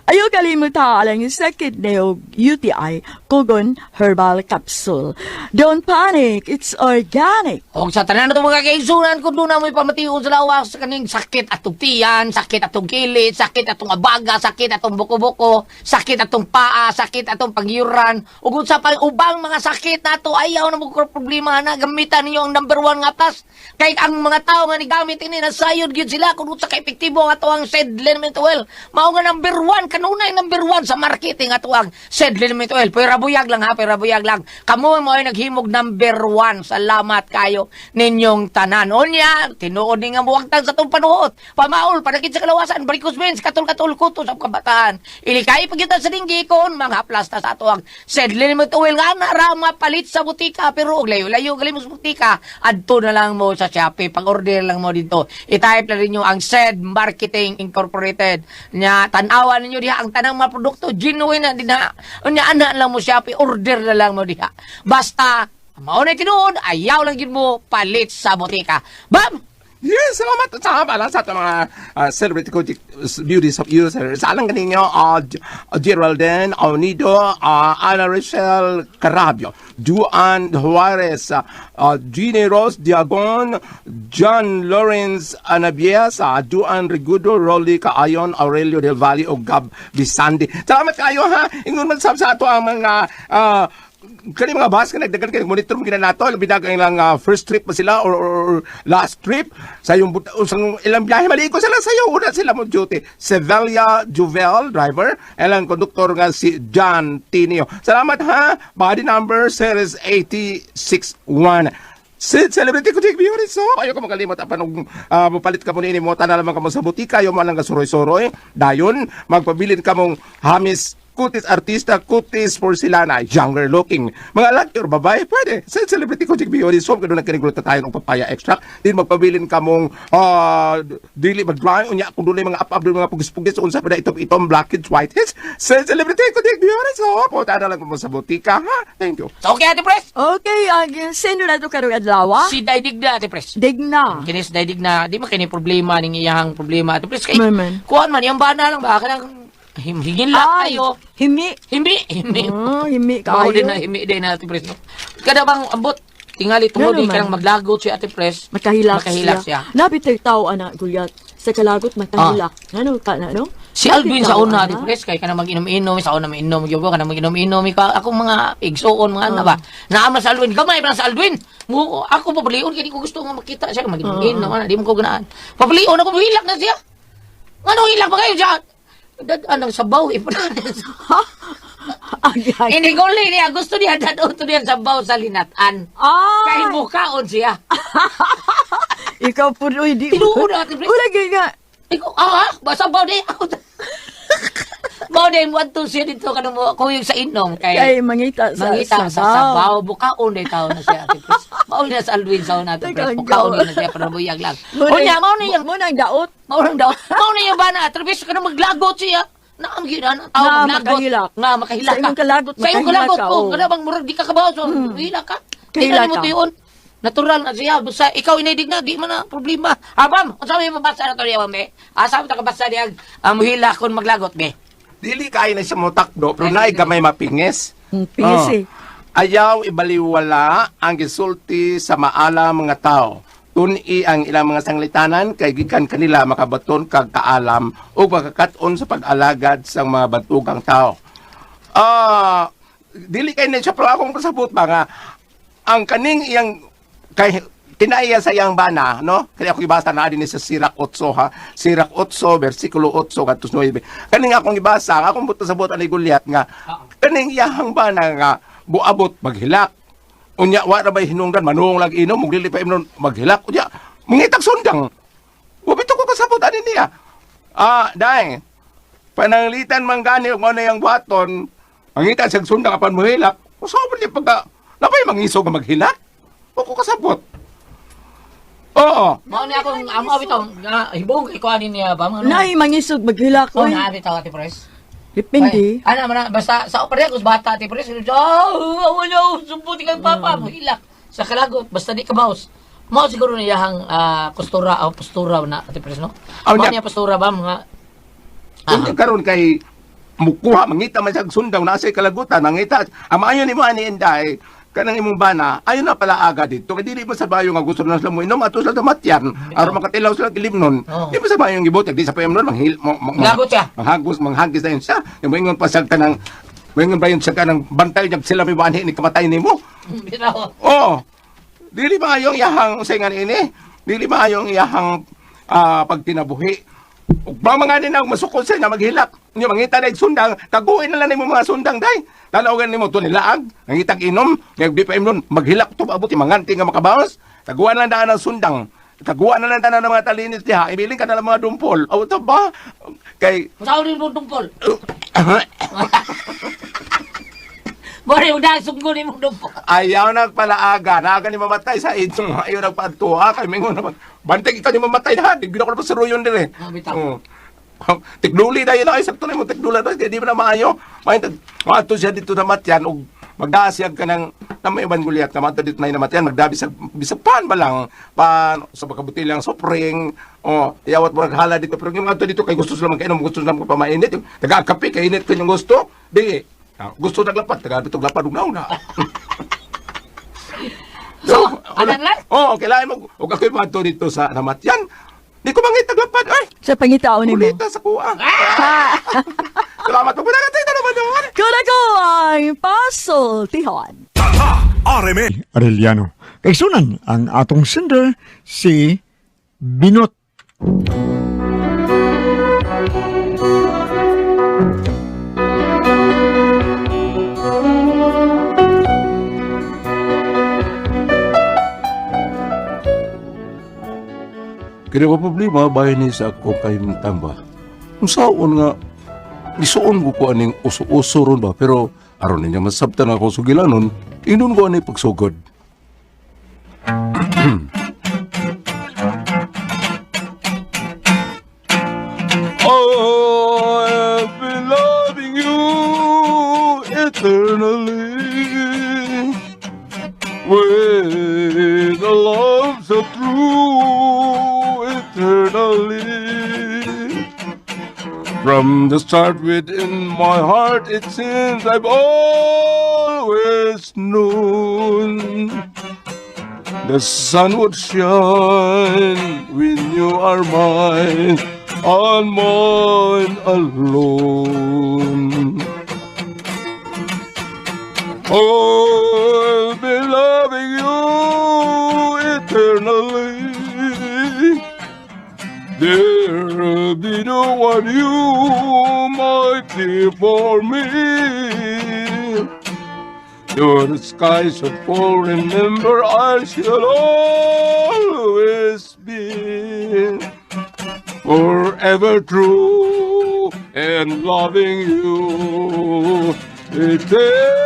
Ayaw kalimuta alang sa kidney o UTI, Kugon Herbal Capsule. Don't panic, it's organic. Og sa tanan nato mga kaigsunan, kung duna mo'y pamation sa lawas kaning sakit atong tiyan, sakit atong kilid, sakit atong abaga, sakit atong buko-buko, sakit atong paa, sakit atong pagyuran, ug unsa pa ubang mga sakit nato, ayaw na mo problema na gamitan ninyo ang number one nga tas. Kay ang mga tao nga nigamit ini, nasayod gyud sila kung unsa ka epektibo ang ato ang Sed Liniment Oil. Mao nga number one kanunay, number one sa marketing ato ang Sed Liniment Oil. Pero buyag lang ha, pero buyag lang. Kamo mo ay naghimog number one. Salamat kayo ninyong tanan. Unya, tinuod ni nga muwagtang sa itong panuot. Pamaol, panakit sa kalawasan, varicose veins, katol-katol kuto sa kabataan. Ilikay pagyutan sa dinggi kon mga plasta sa ato ang Sed Liniment Oil nga na palit sa butika, pero og layo-layo gali mo sa butika, adto na lang mo sa Shopee, pag-order lang mo dito. I-type na ninyo ang Sed Marketing Incorporated nya, tan-awan ninyo diha ang tanang mga produkto, genuine na dinha. Unya, ana lang mo Shopee, order na lang mo diha. Basta mao na tinuod, ayaw lang gyud mo palit sa botika. Bam. Yes, salamat sa pala sa atong mga celebrity Kojic beauty of users. Alang kaninyo, Geraldine Onido, Ana Rachel Carabio, Juan Juarez, Genie Rose Diagon, John Lawrence Anabiesa, Juan Rigudo, Rolly Kaayon, Aurelio Del Valle, o Gab Bisandi. Salamat kayo ha. Ingon man sab sa ato ang mga kani mga bus ka nagdagan kay monitor mo gina nato, labi na kay ilang first trip ba sila or last trip sa yung sa ilang biyahe, maliko sila sa iyo, una sila mo duty. Sevilla Juvel driver, ilang konduktor nga si John Tinio. Salamat ha. Body number series 861. Si celebrity ko take beauty so ayo ka makalimot apan og mopalit ka mo niini mo tanan naman ka mo sa butika, ayo mo lang ka suroy-suroy dayon magpabilin ka mong hamis kutis artista, kutis porcelana, younger looking. Mga lalaki or babae, pwede. Sa celebrity ko, beauty soap, kaya nagkinigluta tayo ng papaya extract. Din magpabilin ka mong dili mag-dry, unya, kung doon mga up-up, doon mga pugis-pugis, unsa pa na itom-itom, blackheads, whiteheads. Sa celebrity ko, beauty soap, punta na lang mo sa butika, ha? Thank you. So, okay, Ate Pres. Okay, ang sino na ito karong adlaw? Si Daidigna, Ate Pres. Digna. Kinis Daidigna, di man kini problema ning iyahang problema, Ate Pres. Kay, Maman. kuan man, iyang bana lang ba? Kanang hingin lang Ay, kayo. himi. Himi, himi. Oh, himi Mao kayo. din na, himi din na, Ate Pres. No? Kada bang ambot, tingali tungod Ano di man? kanang maglagot si Ate Pres. Makahilak, Makahilak siya. Napitay tao, anak, Gulyat. Sa kalagot, makahilak. Ano ka na, no? Si Alvin sa Napit una, tao, Ate ana. Pres, kay kanang mag-inom-inom, sa una mainom, gyud ko kanang mag-inom-inom, ikaw akong mga igsuon, mga ano ba. Naama sa Alvin, gamay pa lang sa Alvin. Mo ako pabalion kay di ko gusto nga makita siya mag-inom-inom, ana di mo ko ganaan. Pabalion ako, hilak na siya. Ngano hilak pa kayo siya? Dad anang sabaw ipanan. Ay, ay. Iniguli niya, gusto niya dadon to niya sabaw sa linatan. Ay! Kay mukaon siya. Ikaw po, uy, di. Tinuod na, Ate Pres. Wala gay nga. Ikaw, basta bao di ako. Bao di mo adto siya dito kanang mo kuyog sa inom kay Kay mangita sa mangita sa sabaw, bukaon day taon na siya, Ate Pres. Mao na sa Alwin sa una, Ate Pres. Teka, Bukaon go. na siya pero buyag lang. Unya mao na yung Mo nang daot. mao nang daw. Mao na yung bana, Ate Pres, kanang maglagot siya. Naam gyud ana tao Nga, maglagot. makahilak. Nga makahilak Sa imong kalagot, Sa imong makahilak kalagot ka, ko, oh. kana bang murag di ka kabaw so hilak ka. Di Kahilak na nimo ka. tuyon. Natural na siya. Basta ikaw inay na, di man na problema. Abam, unsa may mabasa na to niya, ma'am, eh? Asa mo ta kabasa niya, ang muhila kon maglagot, be? Dili kayo na siya motakdo, pero naay gamay mapingis. Pingis Oh. eh. Ayaw ibaliwala ang gisulti sa maalam mga tao. Tuni ang ilang mga sanglitanan kay gikan kanila makabaton kag kaalam o makakat-on sa pag-alagad sa mga bantugang tao. Dili kay na siya, pero akong kasabot ba nga ang kaning iyang kay kinaiya sa iyang bana, no? Kaya ako ibasa na din sa Sirak 8 ha. Sirak 8 versikulo 8 ngadto 9. Kaning akong ibasa, akong buto sa buot ani Goliath nga kaning iyang bana nga buabot maghilak. Unya wa ra bay hinungdan, manuong lang inom, mug dili pa imnon maghilak. Unya mangitag sundang. Wa bitaw ko kasabot ani niya. Dai. Pananglitan man gani og ano yang buhaton, mangita siyang sundang apan mohilak. Usa man di pagka napay mangisog nga maghilak. Wa ko kasabot. Oo. Mao ni akong amo bitaw nga hibong kay kuanin niya ba mga Nay, mangisog maghilak Oh, oy. na bitaw Ate Pres. Depende. Ay, ana man na, basta sa pareha ko sa bata Ate Pres. Oh, wala sumputi kang papa mo hilak sa kalagot basta di ka mouse. Mao siguro niya hang kustura o postura na Ate Pres no. Oh, Mao niya. niya postura ba mga Unya karon kay mukuha mangita man siyang sundaw na sa kalagutan mangita ang maayo nimo ani Inday kanang imong bana ayo na pala aga dito kay dili mo sa bayo nga gusto na sila mo inom ato sila damatyan aron makatilaw sila kilimnon Oo. di mo sa bayo ang gibotag di sa payam nun manghil mo, Lagot siya. manghagos manghagis na yun siya yung moingon pa siya kanang moingon ba yun siya kanang bantay niya sila may banhi ni kamatay nimo. Bitaw. Oo. Dili maayong iyahang usingan ini. Dili maayong iyahang pagtinabuhi. Ug ba mga ni na masukol siya nga maghilak. Nya mangita na sundang, taguin na lang nimo mga sundang day. Tanawagan nimo to nilaag, nangitag inom, nga di pa imnon maghilak to paabot manganti nga makabawas. Taguan lang daan ang sundang. Taguan na lang daan ang mga talinis diha. Ibilin ka na lang mga dumpol. Aw to ba? Kay Sao rin mo dumpol? Bori mo dahil sunggo ni mong dumpol. Ayaw nagpalaaga, naaga ni mamatay sa inyo. Ayaw nagpaantuha kay mingon naman. Bantay kita ni mamatay na, di gina ko na pa sa ruyon dire. Ah, bitaw. Oo. Tikduli na yun ay sakto na mo tikdula na kay di mo na maayo. May maadto siya dito na matyan og magdaasiyag ka ng na may uban gulyat ka maadto dito na namatyan magdabi sa bisag pan ba lang pan sa makabutilang sopring o yawat mo naghala dito pero yung maadto dito kay gusto sila magkainom gusto sila magpamainit taga kape kay init ko yung gusto di gusto naglapat taga bitog lapad ug nauna. So, anan lang? Oo, kailangan mo. Huwag ako'y maadto dito sa namatyan. Di ko mangitag lapad. Ay, Sa pangitaon nimo. ulita sa kuha. Salamat po. Pinakatay na naman naman. Kuna ko ang pasultihon. RMN. Arellano. Kaigsunan ang atong sender si Binot. Kini ko problema bahin ni sa ako kay tamba. Kung saon nga isuon ko ko aning uso-uso ron ba pero aron niya masabtan ako sugilanon inon ko ani pagsugod. I've been loving you eternally with a love so true eternally. From the start within my heart, it seems I've always known the sun would shine when you are mine, and mine alone. I'll be loving you eternally. There'll be no one you might be for me. Though the sky should fall, remember I shall always be forever true and loving you eternally.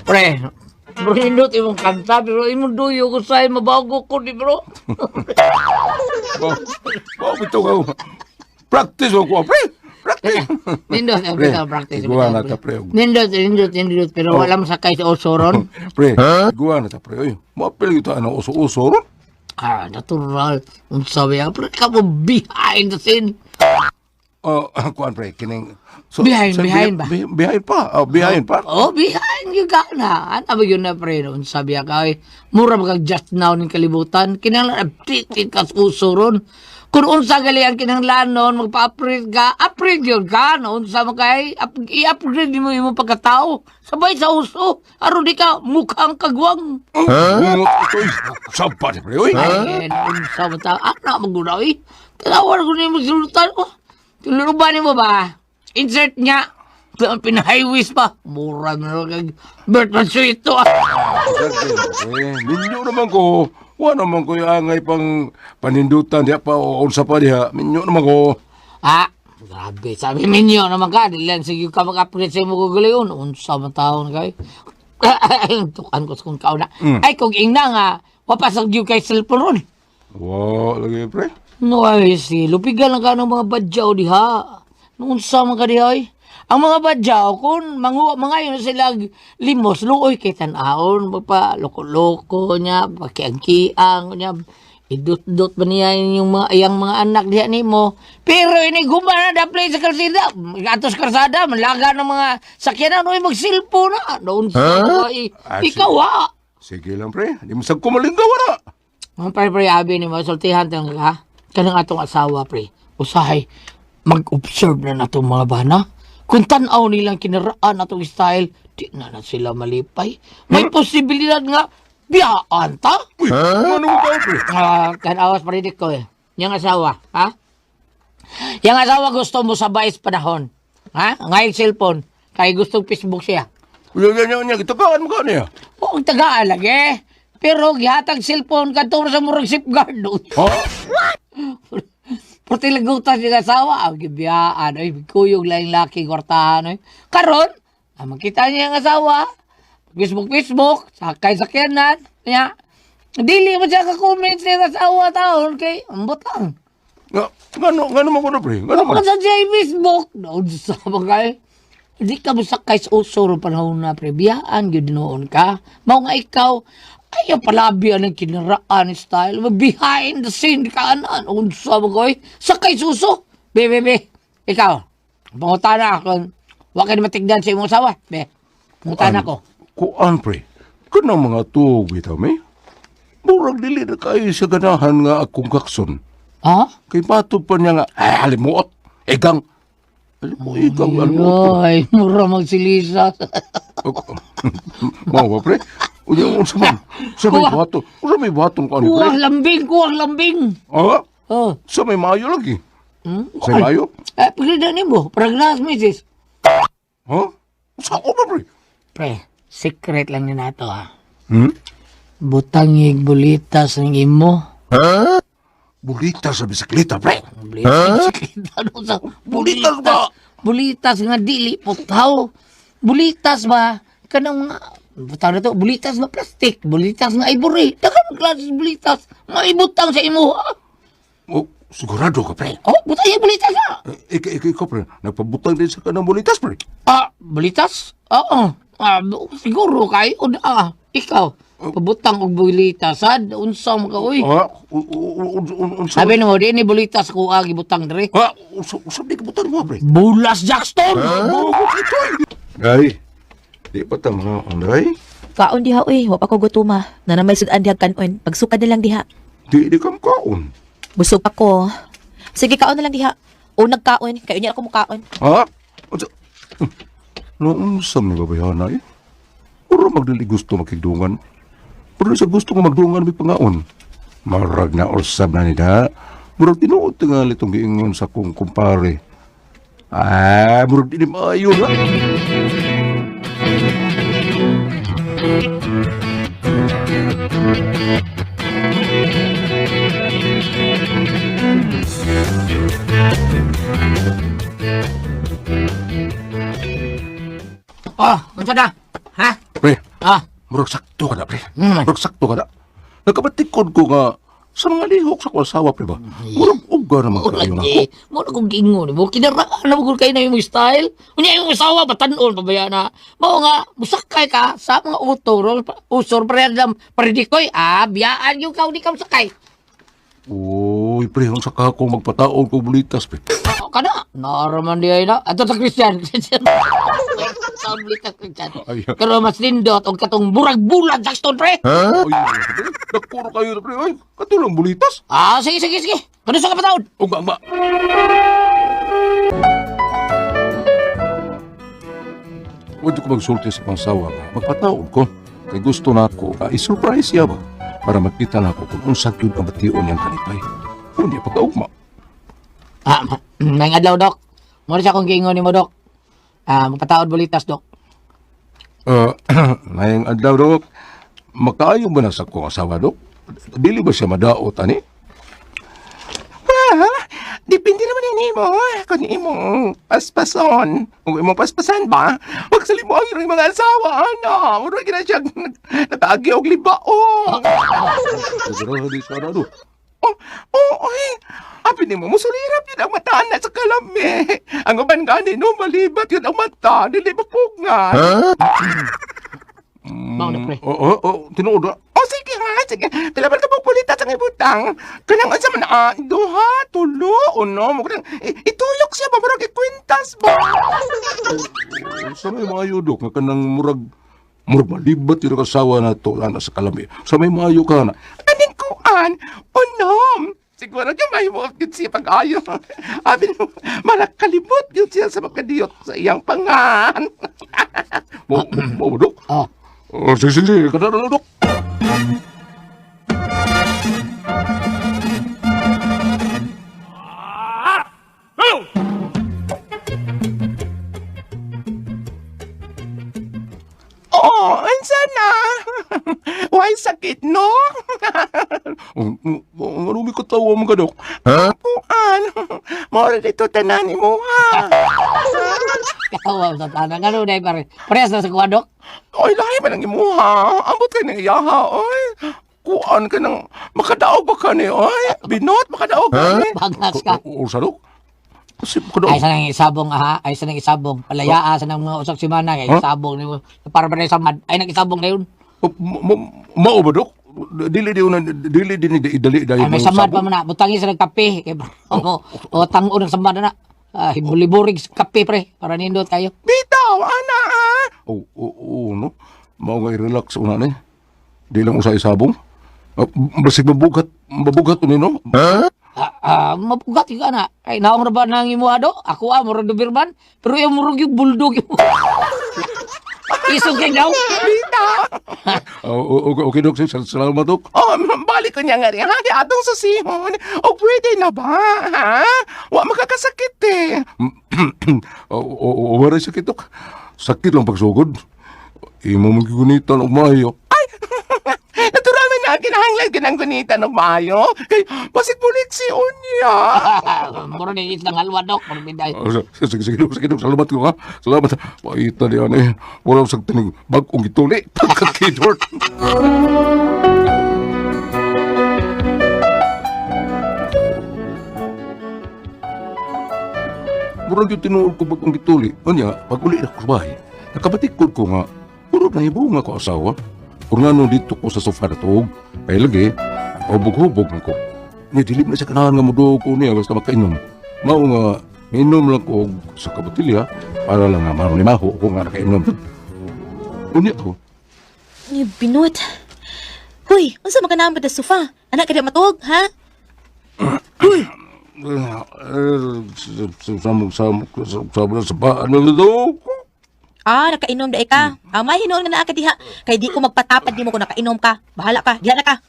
Pre, bro, hindot imong kanta, pero imong duyo ko sa'yo, mabago ko di bro. Oh, oh, ito ka. Practice mo ko, pre. Practice. Nindot, Pre, bitaw, practice. iguan bitaw, na pre. ta, pre. Nindot, nindot, nindot, pero wala mo sakay sa oso ron. Pre, iguan na ta, pre. Oy, moapil ito ano uso-uso ron. Ah, natural. Unsa ba yan? Pre, ka mo behind the scene. Oh, kuan pre, kining so, Behind, so, behind ba? Behind pa. Oh, behind pa. Oh, behind you ka na. Ano ba yun na, pre? Unsa ba ka? Oy, mura ba kag just now ning kalibutan? Kinahanglan updated ka sa uso ron. Kung unsa gali ang kinahanglan noon, magpa-upgrade ka, upgrade yun ka. No? Unsa mo kay, i-upgrade mo imong pagkatao. Sabay sa uso. Aron di ka mukhang kagwang. Huh? Ito, saba ni pre, oy. Ay, unsa mo ta? Ana maguna oy. Tanawan ko nimo sulutan oh. Tuluban nimo ba? Insert niya. Pinahighways pa. Mura na lang kag Bert Mansuito. Ah. Eh, minyo naman ko. Wa naman ko yung angay pang panindutan diha pa o unsa pa diha. Minyo naman ko. Ah, Grabe, sabi ninyo naman ka, dili lang sige ka mag-upgrade sa imo kagalingon. Unsa man taon kay. Tukan ko sa kong kauna. Ay, kung ingna nga, wapasag gyud kay cellphone ron. Wa lagi pre. No, ay, si lupigan lang ka ng mga badyaw diha. Noon sa mga diha, ay. Ang mga badyaw, kung manguha, mga yun sila limos, luoy kay tan-aon, magpa loko-loko niya, pakiang-kiang niya, idut-dut ba niya yung mga, iyang mga anak diha nimo. Pero ini gumana na play sa kalsada, atos kalsada, malaga ng mga sakyanan, uy, mag-cellphone na. Noon sa huh? Ah, ikaw ha. Sige lang pre, di mo sag kumalinggaw na. Mga pre, pre, abi ni mo, sultihan tang ha. Kanang atong asawa, pre. Usahay, mag-observe na natong mga bana. Kung tanaw nilang kinaraan atong style, di na na sila malipay. May posibilidad nga, biyaan ta. Uy, ano mo ba pre? Ah, tanawas paridik ko eh. Yang asawa, ha? Yang asawa gusto mo sabay sa panahon. Ha? Ngayon cellphone. Kaya gustong Facebook siya. Uy, uy, uy, uy, tagaan mo ka niya. Oo, tagaan lagi eh. Pero gihatag cellphone kadto sa murag safeguard. No? Ha? Pati lagutan siya asawa, ang gibiyaan, ay, kuyog lang laki, kwartahan, ay. Karon, ang makita niya ang asawa, Facebook, Facebook, sakay sakyanan, niya, dili mo siya ka-comment sa iyang asawa taon, kay, ambot lang. Nga, ngano, ngano mo ko na pre? Ngano man? Kung sa siya Facebook, noon sa mga eh. Hindi ka mo sakay sa uso ro panahon na pre, biyaan gyud noon ka. Mao nga ikaw, ayaw palabi ang kinaraan style, behind the scene ka anan, unsa mo koy, sakay sa uso. Be, be, be, ikaw, pangutana kung wa ka ni matigdan sa imong asawa, be, pangutana ko. Kuan pre, kanang mga tuog bitaw mi. Murag dili na kayo sa ganahan nga akong kakson. Ha? Kay matod pa niya nga, ay, halimuot, igang. Alam mo, igang, halimuot. Ay, mura magsilisa. Mao ba pre? Unya unsa man? Sa may buhaton. Unsa may buhaton ko ani pre? Kuwang lambing, kuwang lambing. Ah, Oh. sa may maayo lagi. Hmm? Sa may maayo? Eh, pagkita nimo, pragnas, misis. Ha? Sa ako ba pre? Pre, secret lang ni nato ha. Hmm? Butangig bulitas ng imo. Bulita sa bisikleta pre. Bulitas, ano sa Bulitas ba? Bulitas nga dili putaw. Bulitas ba? Kanang mga butang na to, bulitas nga plastic, bulitas nga ivory. Daghang klase bulitas. Maibutang sa imo. Ha? Oh, sigurado ka pre. Oh, butang yung bulitas ha. Eh, Ikaw, ikaw, ikaw pre. Nagpabutang din sa kanang bulitas pre. Ah, bulitas? Oo. Ah, siguro kay ah, ikaw. Pabutang og bulitas sad unsa mo ka uy. Ah, unsa? Sabi nimo di ni bulitas ko ah, gibutang diri. Ah, unsa unsa di ka butang mo pre? Bulas Jackstone. Ay, di pa ta mga anday. Kaon diha uy, wa pa ko gutuma. Nanamay sudan diha kanon. Pagsukad na lang diha. Di di kam kaon. Busog ako. Sige, kaon na lang diha. O nagkaon, kayo niya ako mukaon. Ha? Unsa? Noong sa mga babayana eh. Puro magdili gusto makigdungan. Puro sa gusto nga magdungan may pangaon. Marag na usab na nila. Murag tinuod tingali itong giingon sa kong kumpare. Ah, murag di maayo na. Oh, unsa na? Ha? Pre, Ah, murag sakto ka na, pre. Hmm. Murag sakto ka na. Nakabatikod ko nga sa mga lihok sa kong asawa, pre ba? Murag uga naman kayo na. lagi. Mo na kong giingon mo kinaraan na mo kay na imong style. Unya imong asawa batan-on pabaya na. Mao nga musakay ka sa mga auto ro usor pre lang predikoy ah biyaan yung ka di ka musakay. Uy, pre, unsa ka akong magpataon ko bulitas, pre. Oh, kana naraman di ay na. Ato sa Christian. Sa bulitas Christian. Ay. Pero mas nindot og katong murag bulag Jackson pre. Ay, pre, nagpuro kayo na, pre. Ay, katulong bulitas. Ah, sige sige sige. Kano sa kapataon? O nga, ma. Huwag ko magsulti sa pangsawa nga. Magpataon ko. Kay gusto na ako, nga i-surprise siya ba? Para makita na ako kung unsa gyud ang bation niyang kalipay. Unya pagkaugma. Ah, nang adlaw dok. Mo siya akong giingon nimo dok. Ah, magpataod bulitas dok. Ngayong adlaw, Dok, makaayo ba na sa kong asawa, Dok? Dili ba siya madaot, ani? Well, Depende naman ini mo. Kung imong paspason. Kung imong paspasan ba, wag sa limuang yung mga asawa, ano. Mura gina siya nakaagi og libaong. Grabe sa ano. Oh, oh, oy. Abi nimo musulirap yun ang mata na sa kalami. Ang uban gani no malibat yun ang mata, dili mapugngan. Mao na pre. Oo, oo, tinuod ah. Oh, sige ha, sige. Pila ba ka pulita sa ibutang? Kanang unsa man ah, duha, tulo, uno, mo kanang itulok siya ba murag ikwintas ba? Sa may maayo dok nga kanang murag murag malibat yung asawa na to ana sa kalami. Sa may maayo ka na. Kaning kuan, unom. Siguro yung may mo gyud siya pag-ayo. Abi mo, malakalimot gyud siya sa makadiyot sa iyang pangan. Mo mo dok. Oh. Oh, sige sige, kada na dok. Oh, unsa na? Why sakit no? Oh, oh, ano mi katawa mo ka dok? Kuan. Mora dito tanan mo ha. Kawa sa tanan. Ano na pare? Parehas na sa kuha, Dok. Oy, lahi man ang imuha. Ambot kay nang iyaha, oy. Kuan ka nang makadaog ba ka ni, oy? Binot, makadaog ka ni. Bagas ka. O sa dok? Kasi kada Ay sa nang isabong aha, ay sa nang isabong. Palayaa sa nang mga usok simana kay Huh? isabong nimo. Para ba na samad? Ay nag-isabong na yun. mao ba dok? Dili di una dili din dali dali Ay may samad pa man na. Butangi sa nagkape. Kay o, o tango ng samad na na. Ah, hibuli-burig sa kape pre para nindot kayo. Bitaw, ana ha. Oh, oh, oh, no. Mao nga i-relax una ni. Di lang usay sabong. Ah, basig mabugat, mabugat ni no. Ah, ah, mapugat yung ana. Ay naong ra ba nang imo ado? Ako ah murag Doberman, pero yung murag yung bulldog yung. Isog kay daw. Bitaw. Oh, okay, okay, dok. Salamat, dok. Oh, balik ko niya nga rin, ha? Di atong susihon. O pwede na ba, ha? Wa makakasakit eh. Oh, oh, oh, waray sakit, dok. Sakit lang pagsugod. Imo mong gigunitan og maayo. Ay, natural man na kinahanglan kinang gunitan og maayo. Kay, basig bulik si Unya. Murag ni islang halwa dok, murag biday. Ah, Sige, sige, dok. Sige, dok. Salamat ko, ha. Salamat. Paita niya, eh. Wala sa tinig bagong gituli. Pagkakidort. Murag yung tinuod ko bagong gituli. Unya, pag uli na ko sa bahay, nakabatikod ko nga, murag na ibunga ko asawa. Kung nga dito ko sa sofa na tuog, kay lagi, hubog-hubog na ko. Ni dili na sa kanahan nga muduog ko niya basta makainom. Mao nga, minom lang ko og sa kabotilya para lang nga maroon ni maho ko nga nakainom. Unya ko, Ni binot. Huy, unsa man ka naman sa sofa? Anak ka di matuog, ha? samog samog samog sa ba ano do? Ah, nakainom dae ka. Ah, may hinuon nga naa ka diha. Kay di ko magpatapad nimo kung nakainom ka. Bahala ka, diha na ka.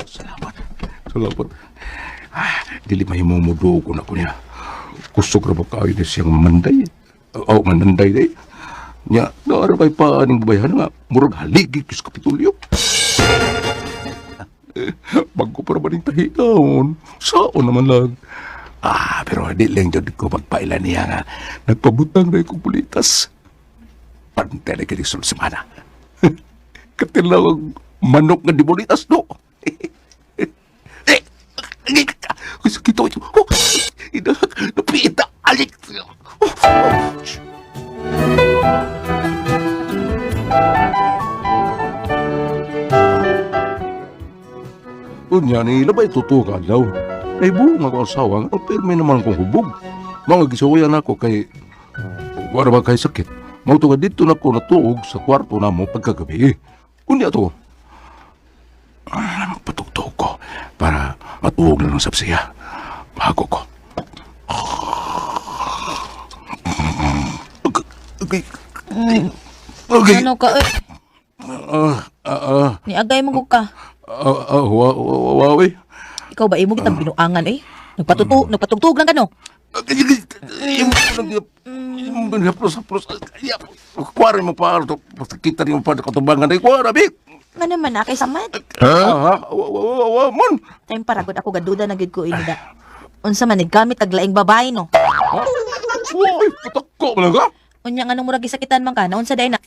Salamat. Salamat. Ah, dili mahimo mo do ko na ko niya. Kusog ra ba kaayo ni siyang manday? Oh, mananday day. Nya, naara kay pa aning babayhan nga murag haligi kis Kapitulyo. Bago pa naman yung tahitaon. Sao naman lang. Ah, pero di lang jud ko magpaila niya nga. Nagpabutang na akong pulitas. Pantay na kini sulod semana. Katilaw ang manok nga di bulitas no. Eh, ay, sakit ako. Oh, ina, napita, alik. Oh, oh. Unya ni labay totoo ka adlaw. Ay buong ako asawa nga pirmi naman kong hubog. Mga gisuwayan ako kay wala ba kay sakit. Mao to nga dito na ko natuog sa kwarto namo pagkagabi. Unya to. Ah, magpatugtog ko para matuog na lang sab siya. Bago ko. Okay. Okay. Ano ka eh? Ah, ah, ah, Niagay mo ko ka. ah, ah, wa, wa, wa, wa, eh. Ikaw ba imo kitang binuangan eh? Nagpatutu, nagpatugtog lang kano. Kuwari mo pa, kita niyo pa katubangan ay kuwara, bik. Nga naman na kay samad. Ha? Wa, wa, wa, wa, mon. Time para gud ako gaduda na gid ko inida. Unsa man gamit kag laing babae no. Ha? Uy, patako man lang ka. Unya nganong murag gisakitan man ka, naunsa day na?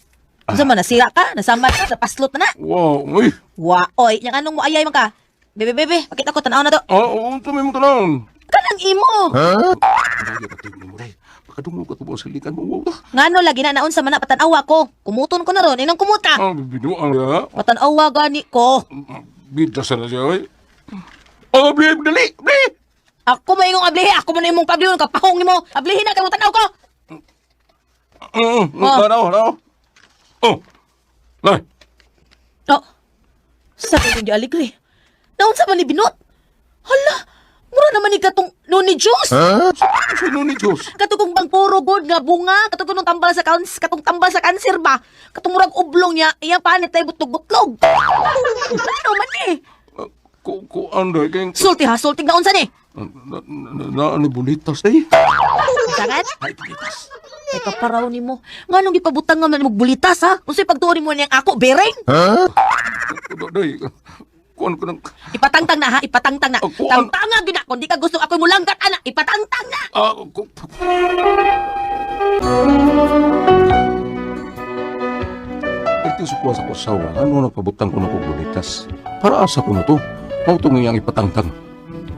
Unsa man nasira ka, nasamad ka, napaslot na na. Wow, uy. Wa, oy, nya nganong mo ayay man ka? Bebe, bebe, pakita ko tan-aw na to. Ah, oo, tumay mo tanan. Kanang imo. Dali ka tingin mo day. Pakadungog ka tubo sa likan mo. Wow. Ngano lagi na naunsa man na patan-awa ko. Kumuton ko na ron, inang kumuta. Ah, binuang ya. Patan-awa gani ko. Bida sa na siya, oy. Oh, bli, dali, bli. Ako maingong ablihi, ako man imong pablihon kapahong nimo. Ablihi na kay tan-aw ko. Oh. Tanaw, tanaw. Oh. Lai. Oh. Sa kayong di aligre. Naunsa man ni binot? Hala, mura naman ni katong no ni Diyos. Sino ni Diyos? Katong bang puro god nga bunga, katong nung tambal sa kans, katong tambal sa kanser ba? Katong murag oblong niya, iyang panit ay butlog-butlog. Ano man eh? Ku anday kay Sulti ha, sulti na unsa ni? na ni bulitas day. Sangat? Ay, bulitas. Ay kaparaw nimo. Nganong gipabutang nga man mo bulitas ha? Unsay pagtuon nimo niyang ako bereng? Day. Kuan ko nang Ipatangtang na ha, ipatangtang na. Ako, an- Tangtanga gyud na kung di ka gusto ako mulanggat ana, ipatangtang na. ah ku. Perti sukuha sa kusawa, ano nagpabutang ko na kong bulitas? Para asa ko na to? Mao tong iyang ipatangtang.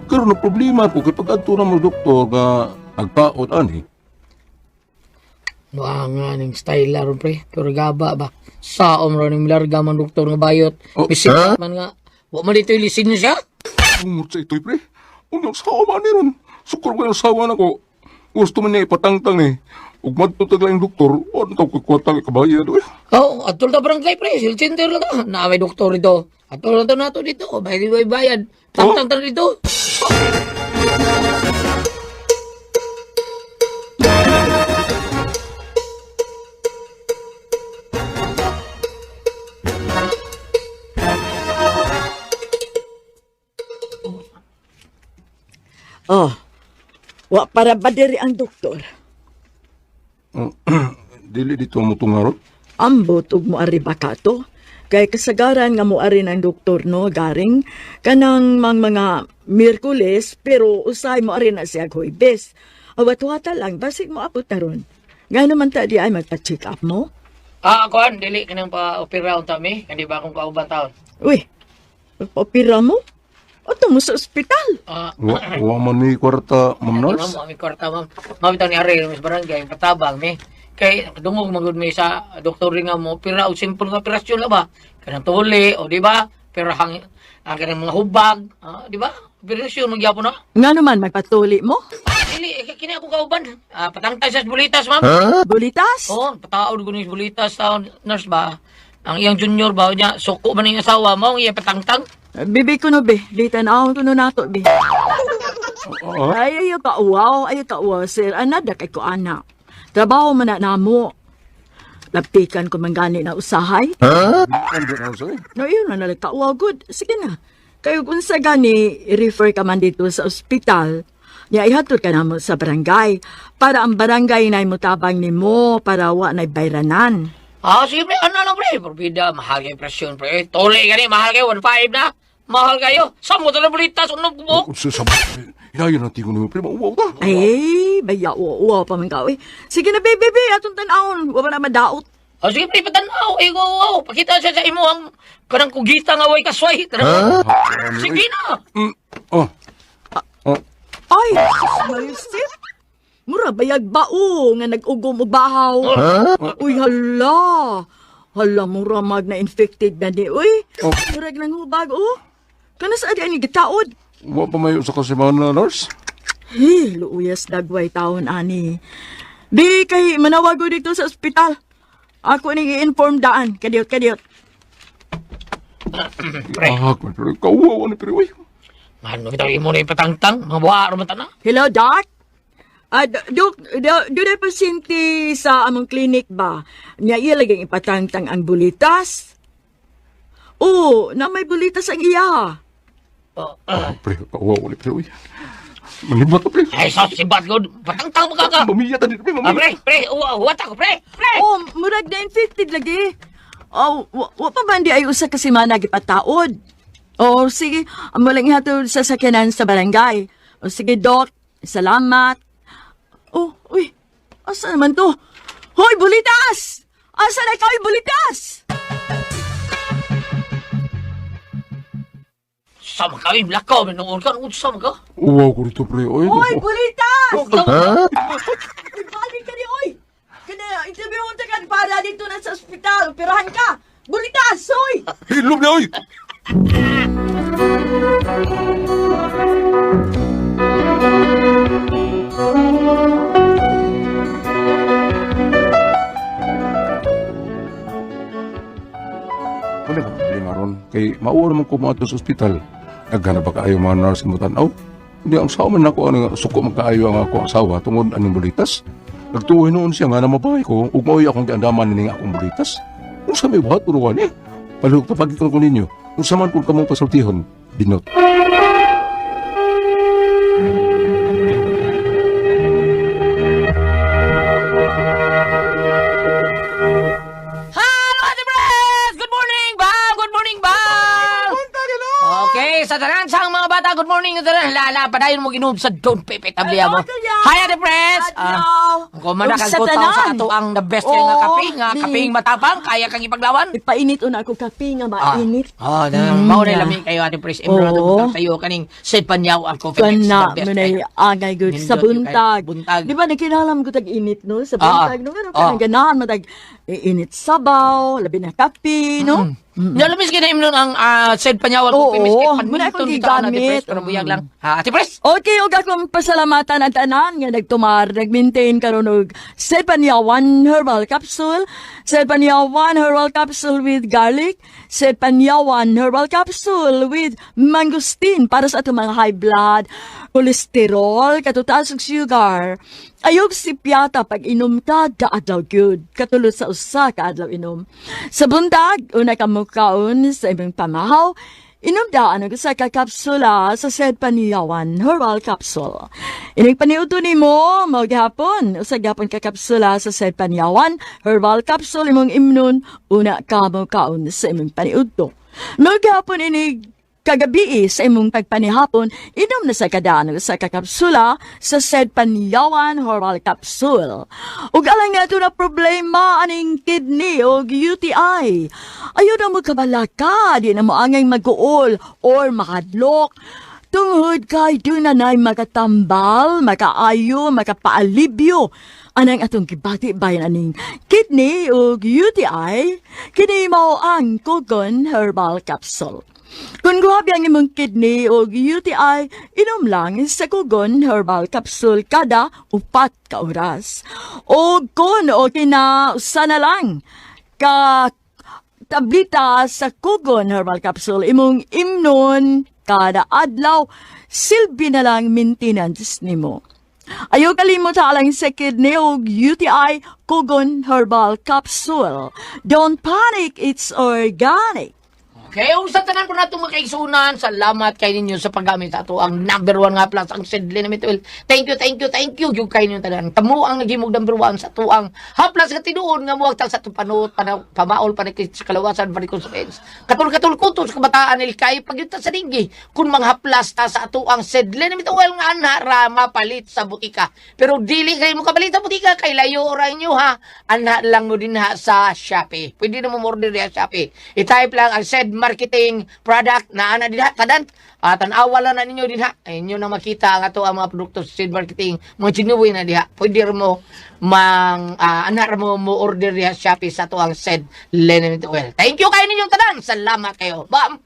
Pero na problema ko kay pag adto na mo doktor nga nagpaot ani. Nuanga ning style aron pre, pero gaba ba. Saom ra ning larga man doktor nga bayot. Oh, Bisik man nga. Wa man dito lisensya. Tungod sa ito'y pre. Unyang sawa ni ron. Sukor ko yung sawa na ko. Gusto man niya ipatangtang eh. Ug madto tag laing doktor, ano tawag ko kwatang ikabayad eh. Oh, atol ta barangay pre, health center lang ka. Na may doktor dito. Atol na to nato dito. Bayad bayad bayad. Tangtang ta dito. Oh, wa para ba diri ang doktor? Dili dito mo tungarot. Ambot ug moari ba ka to? Kay kasagaran nga moari ng doktor no garing kanang mang mga Miyerkules pero usay moari na siya Huwebes. Awat-wata lang basig moabot na ron. Ngano man ta di ay magpa-check up mo? Ah, kuan dili kanang pa opera unta mi, kandi ba akong kauban taon. Uy, magpa-opera mo? Ato mo sa ospital. Ah, Wa, wa man mi kwarta, ma'am nurse. Ma'am, may kwarta, ma'am. Ma'am, ito ni Ariel, mas barangay, patabang, mi. Kay, dungog magud mi sa doktor nga mo, pira o simple nga operasyon lang ba? Kanang tuli, o di ba? Pero hang, ang kanang mga hubag, ah, di ba? Operasyon, magyapon na. Ngano man magpatuli mo? Ah, dili, eh, kini ako kauban. Ah, patangtay sa bulitas, ma'am. Bulitas? Oo, pataod ko ni bulitas taon, nurse ba? Ang iyang junior ba, niya, suko man yung asawa mo, ang iyang patangtang. Bibi ko no be, di tan-awon ko no nato be. Ay, ayaw ka uwaw, ayaw ka uwaw, sir. Anada kay ko ana. Trabaho man na namo. Laptikan ko man gani na usahay. Ano na sa eh? No, yun na nalagka uwaw, good. Sige na. Kayo kung sa gani, i-refer ka man dito sa ospital. Nya ihatod ka namo sa barangay para ang barangay na mutabang nimo para wa na bayranan. Ah, sige pre, ano lang pre? Porbida, mahal kayo presyon pre. Tuli ka ni, mahal kayo, 1.5 na. Mahal kayo. Saan mo talaga bulitas, unog mo? Sa sa hinayon ang tingon mo pre, mauwaw ta. Ay, baya uwaw pa man ka. Uy. Sige na, baby, baby, atong tan-awon. Wa pa na madaot. Ah, sige pre, patanaw. Eh, go, wow. Pakita siya sa imo ang kanang kugita nga way kasway. Kanang- Sige na. Oh. Oh. Ay, Mayusip. Mura bayag bao nga nag-ugom og bahaw. Uy, hala. Hala, mura mag na infected na ni. Uy, Oh. murag nang hubag, oh. Kana sa adi ani gitaod. Wa pa mayo sa kasimana nurse. Hi, luuyas dagway taon ani. Di kay manawag ko dito sa ospital. Ako ning i-inform daan. Kadiyot, kadiyot. Pre. Ah, pero kauwaw ani pre, uy. Mahal mo kita imo na ipatangtang. Mga buha, ruman na. Hello, Doc? Ah, Dok, do na pasyente sa among clinic ba? Niya iya laging ipatangtang ang bulitas. Oo, na may bulitas ang iya. Oh. Ah, pre, kauwaw ani pre, uy. Manibot pre. Ay, sos, sibat god. Patangtang mo ka ka. Mamiya ta dito pre, Ah, mamiya. pre, pre, uwa, uwa ko, pre, pre. Oh, murag na infected lagi. Oh, wa pa man di ay usa ka semana gipataod. Oh, sige, amo lang ihatod sa sakyanan sa barangay. O sige, Doc. Salamat. Oh, uy. Asa naman to? Hoy, bulitas! Asa na ikaw, bulitas? Sama ka, eh, lakaw, minuon ka, unsa man ka? Uwaw ko rito, pre. Oy, Hoy, bulitas! Ha? Uy, balik ka ni, oy! Kana, interview mo ka para dito na sa ospital. Operahan ka! Bulitas, oy! Hilom na, oy! Wala ka problema ron. Kay mauwa naman ko mga sa ospital. Naghanap ba kaayo mga nurse mo tanaw? Hindi, ang sao man ako, ano, suko man kaayo ang ako asawa tungod aning bulitas. Nagtuoy noon siya nga na mabahay ko, ug maoy akong giandaman ning akong bulitas. Unsa may buhat uruan eh? Palihog tapagit ko ninyo. Unsa man kung kamong pasultihon, binot. Hello, Ate Pres! Good morning, Bam! Good morning, Bam! Okay, sa tanan sa mga bata, good morning. Sa tanan, lala, padayon mo ginom sa Don Pepe Tablia mo. Hello, Kuya. Hi, Ate Pres! Adlaw. Kumanda Ug kang sa kutaw sa tanan. ato ang the best kay nga Oo, kape, nga di. kaping matapang, kaya kang ipaglawan. Ipainit una ako kape nga mainit. Ah, oh, mao na lami kayo, Ate Pres. Emro na Oo. butang sayo kaning Sid Panyaw ang coffee mix, the Kana best mo na kayo. angay good sa Nindot yun kayo. buntag. Buntag. Di ba nakinalam ko tag init no sa Ah, buntag no ganun ah. kanang ganahan matag init sabaw, labi na kape no. Mm. Nalamis kay na imnon ang Sid Panyaw ang Oo, coffee mix. Kay muna paninton akong bitaw na, Ate Pres. gigamit. Pero buyag lang. Ha, Ate Pres? Okay, ug akong pasalamatan ang tanan nga nagtumar, nagmaintain karon og Sepanyawan Herbal Capsule, Sepanyawan Herbal Capsule with garlic, Sepanyawan Herbal Capsule with mangosteen para sa atong mga high blood, cholesterol, katutaas ug sugar. Ayog si piyata pag inom ka, daadlaw gyud. Katulad sa usa ka adlaw inom. Sa buntag, una ka mukaon sa imong pamahaw, inom daan ang usa ka kapsula sa said paniyawan herbal capsule. Inig paniudto nimo mao gihapon usa gihapon ka kapsula sa said paniyawan herbal capsule imong imnon una ka mokaon sa imong paniudto. Mao gihapon inig kagabi sa imong pagpanihapon, inom na sa kadaan sa kakapsula sa said panyawan herbal capsule. Ug alang nato na problema aning kidney o UTI. Ayaw na mo kabalaka, di na mo angay mag-uol or makadlok. Tungod kay dunanay makatambal, makaayo, makapaalibyo. Anang atong gibati bayan aning kidney ug UTI, kini mao ang Kogon Herbal Capsule. Kung grabe ang imong kidney o UTI, inom lang sa Kogon Herbal Capsule kada 4 ka oras. O kung okay na, usa na lang ka tablita sa Kogon Herbal Capsule imong imnon kada adlaw, silbi na lang maintenance nimo. Ayaw kalimot alang sa kidney o UTI, Kogon Herbal Capsule. Don't panic, it's organic. Okay, ug sa tanan po natong mga kaigsunan, salamat kay ninyo sa paggamit sa ato ang number one nga plus ang Sidley na Mituel. Thank you, thank you, thank you. Yung kay ninyo tanan. Kamo ang naghimog number one sa ato ang haplas nga tinuod nga muwag sa atong panuot, pamaol, panikit sa kalawasan, panikot sa fence. Katul-katul kuto sa kabataan nil kay pagyunta sa dinggi. Kung manghaplas ta sa ato ang Sidley na Mituel nga ana ra mapalit sa butika. Pero dili kay mo kapalit sa butika kay layo ra inyo ha. Ana lang mo din ha sa Shopee. Pwede na mo order diha sa Shopee. I-type lang ang said marketing product na ana dinha tanan. Tan-awa lang na ninyo dinha. Ay, inyo na makita ang ato ang mga produkto sa said marketing, mga genuine na diha. Pwede ra mo mang ana ra mo mo order diha sa Shopee sa ato ang said Lenin Oil. Thank you kayo ninyong tanan. Salamat kayo. Bam.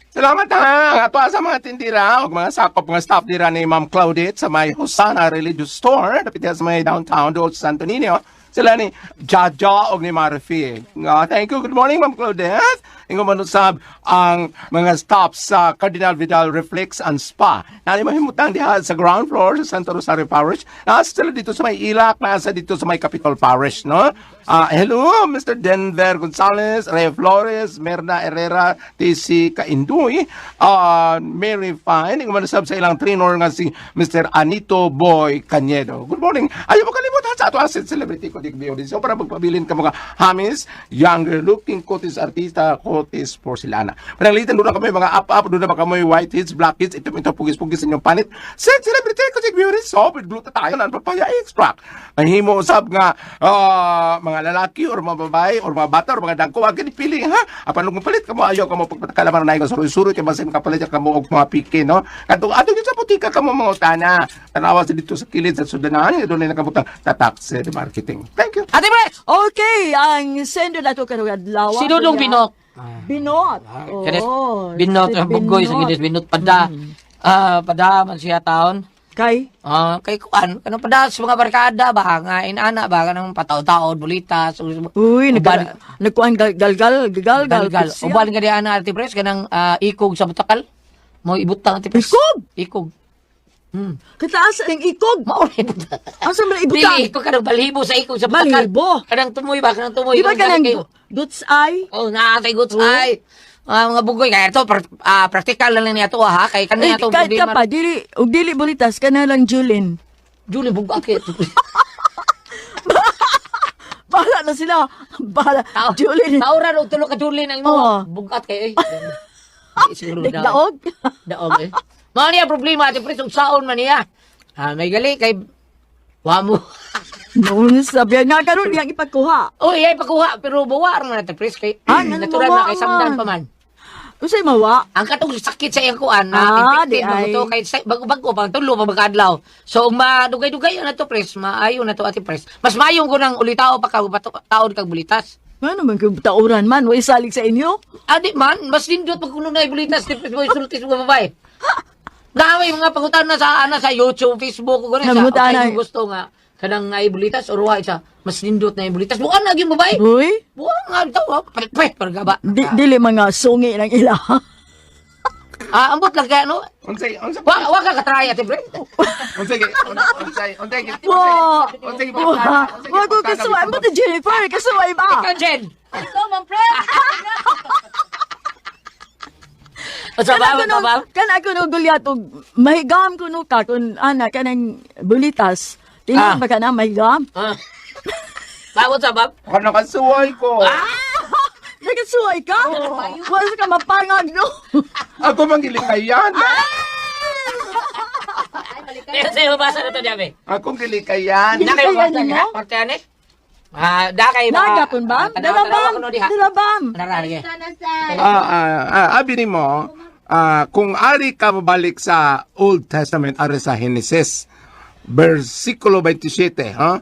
Salamat ha. Ang ato sa mga tindira ug mga sakop nga staff dira ni Ma'am Claudette sa may Hosana Religious Store dapit diha sa may downtown dool sa Santo Niño. Sila ni Jaja og ni Marfi. Nga, thank you. Good morning, Ma'am Claudette. Ingon man usab ang mga staff sa Cardinal Vidal Reflex and Spa. Nani mahimutang diha sa ground floor sa Santo Rosario Parish. Nasa sila dito sa may Ilak, nasa dito sa may Capitol Parish, no? Ah, hello, Mr. Denver Gonzalez, Ray Flores, Merna Herrera, TC Kainduy, Mary Fine, ingon man usab sa ilang trainer nga si Mr. Anito Boy Cañedo. Good morning. Ayaw mo kalimutan sa ato asset celebrity ko Dick Biodisio para magpabilin ka mga hamis, younger looking kutis artista ko Otis Porcelana. Pananglitan doon na kami mga up-up, doon na ba kami whiteheads, blackheads, ito ito pugis-pugis inyong panit. Six Celebrity Cosmic Beauty Soap with glutathione and papaya extract. Ang himo usab nga mga lalaki or mga babae or mga bata or mga dagko, wag gini pili ha. Apan kung palit kamo ayaw kamo pagpakalaman na suroy-suroy kay basin kapalit kamo og mga pike, no. Kadtong ato gyud sa botika kamo mga utana. Tanawa sa dito sa kilid sa sudanan, doon na nakabutang tatak sa marketing. Thank you. Ate Pres! Okay, ang sendo na to karong adlaw. Si Dudong Binok. Binot. Kines, Oo, binot, si ang bugoy sa Binot. kinis, binot pada. Pada man siya taon. Kay? Kay kuan, kanang pada sa mga barkada ba nga inana ba kanang pataw-taod bulitas. Uy, nagkuan galgal, galgal, Galgal. Uban ka di ana, Ate Pres, kanang ikog sa butakal. Mo ibutang, Ate Pres. Ikog? Ikog. Kataas ang ikog. Mao na ibutang. Asa man ibutang? Dili, ikog kanang balhibo sa ikog sa butakal. Balhibo? Kanang tumoy ba, kanang tumoy. Di ba Kanang kanang kayo. duts ay? Oh, naatay guts ay. Mga bugoy kaya ito practical lang niya to ha kay Eh, kaniya to kahit ka pa, dili, og dili bulitas, kana lang Julin. Julie bugak kay. Bahala na sila. Bahala. Julin. Tauran og tulo ka Julie ang imo. Oo. Bugat kay eh. Di siguro Daog. Daog eh. Mao niya problema, Ate Pres, ug saon man niya. May gali kay wa mo. Noon sabi nga karon diyang ipagkuha. Uy, ay pakuha pero bawa ra man, Ate Pres, kay Ngano natural mawa na kay samdan man? pa man. Unsay mawa? Ang katong sakit sa iyang kuan na Di infected ba ay. to kay bago-bago pa tulo pa magkaadlaw. So ug madugay-dugay na to, Pres, maayo na to, Ate Pres. Mas maayo ko nang ulitao pa ka taod kag bulitas. Ngano man kay tauran man, way salig sa inyo? Adi man, mas nindot pag kuno na bulitas ni Pres mo sulti sa mga babae. Dami mga pangutana sa ana sa YouTube, Facebook ug sa Nangutana. okay, gusto nga kanang naibulitas or wa isa mas nindot na ibulitas. Bukan na gyud babae. Uy, Bukan nga bitaw, pare pargaba. di, dili mga sungi ng ila. Ambot lang kaya no. Unsay unsay Wa wa ka katry, Ate Pres. unsay unsay unsay Wa. unsay Wa. Wa ko kasuway mo to Jennifer, kasuway ba? Ikaw, Jen. Ikaw, Ma'am Fred. Unsa ba? Kana Unsa ba? Kana kuno gulyat og mahigam kuno ka kun ana kanang bulitas. Tingnan ba ka na mahigam? Bawon sa bab? Kana kasuway ko. Nagasuway ka? Wala ka mapangag no. Ako man gilikayan. Kaya sa'yo mabasa na to, Jabe. Akong gilikayan. Na kayo Gilikayan mabasa nimo? niya? Parte ani? Da kay ba? Nagapon ba? Tanaw, Dala tanaw bam? ko no diha. Dala bam? Nara, sige. Abi nimo, kung ari ka mabalik sa Old Testament, ari sa Genesis, versikulo 27, ha?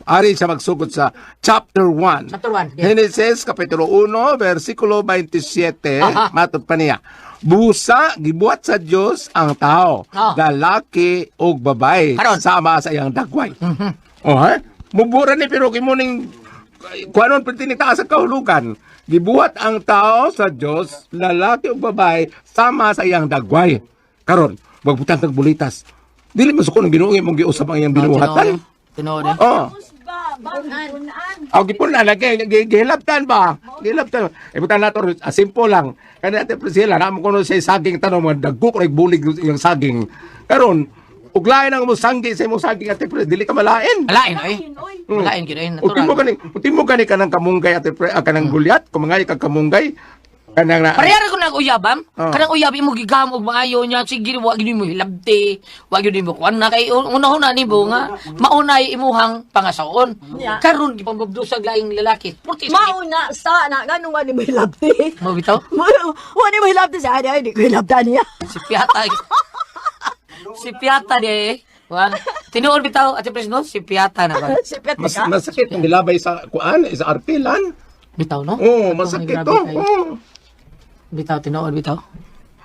Ari siya magsugod sa chapter 1. Chapter 1, yeah. Genesis, kapitulo 1, versikulo 27, matod pa niya. Busa, gibuhat sa Dios ang tao, lalaki o babae, Karon. sama sa iyang dagway. Oh, ha? Mubura ni pero kimuning kuanon perti ni taas ang kahulugan. Gibuhat ang tao sa Dios, lalaki o babae, sama sa iyang dagway. Karon, magbutang kag bulitas. Dili mo suko ng Ginoo imong giusab ang iyang binuhatan. Tinuod eh. Oh. Aw gipon na lagi gihilabtan ba? Gihilabtan. Ibutan nato simple lang. Kani Ate Priscilla na mo kuno sa saging tanong mga dagko ko bulig yung saging. Karon uglain ang mo sanggi sa imong saging, Ate Priscilla, dili ka malain. Malain oy. Malain gyud oy, Utin mo natural. gani, utin mo gani kanang kamunggay, Ate Pre, kanang gulyat, kumangay kag kamunggay kanang na. Parehara ko nag uyabam. Oh. Kanang uyab imo gigam og maayo niya sige wa gyud mo hilabti, wa gyud mo kuan na kay una-una nimo nga maunay imuhang pangasaon. Karon gipambubdusag laing lalaki. Purti sakit. Mauna sa na ngano wa ni mo hilabti. Mo bitaw? Wa ni mo hilabti sa ay di ko hilabtan niya. Si Piata. Si Piata di eh. Wa. Tinuod bitaw, Ate Pres, no? Si Piata na ba? Si Piata Mas masakit ang gilabay sa kuan, sa arpilan. Bitaw no? Oo, masakit Grabe to. kayo. Oo. Bitaw, tinuod bitaw.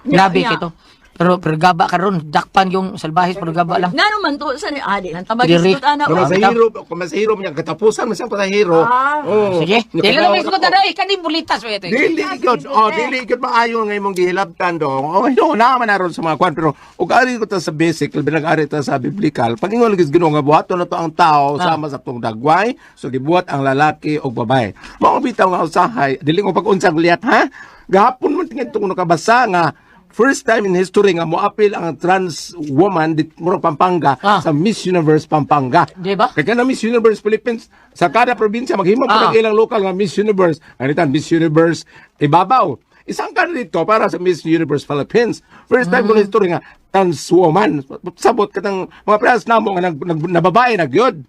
Grabe Nya, kito. Pero gaba karon, dakpan yung salbahis pero gaba lang. Ngano man to sa ni adi nang Diri. tabagis ana. Kung masahiro, kung masahiro niya katapusan man siyang pasahero. Oo. Sige. Nya, Dili na may kagawa sugot ko. na eh kani bulitas ba ito. Dili gyud, oh, dili gyud maayo nga imong gihilabtan dong. Oh, no, na man aron sa mga kwan pero ug ari ko ta sa basic, labi nag ari ta sa biblical. Pag ingon lagi sa Ginoo nga buhaton na to ang tao sama sa tong dagway, so gibuhat ang lalaki ug babae. Mao bitaw nga usahay, dili ko pag-unsang liat ha. Gahapon man tingin tong nakabasa nga First time in history nga moapil ang trans woman dit murag Pampanga sa Miss Universe Pampanga. Di ba? Kay kana Miss Universe Philippines sa kada probinsya maghimo pa ilang lokal nga Miss Universe. Anitan Miss Universe Ibabaw. Isang ka dito para sa Miss Universe Philippines. First time ko na history nga trans woman. Sabot katang mga prehas namo nga nababae na gyud.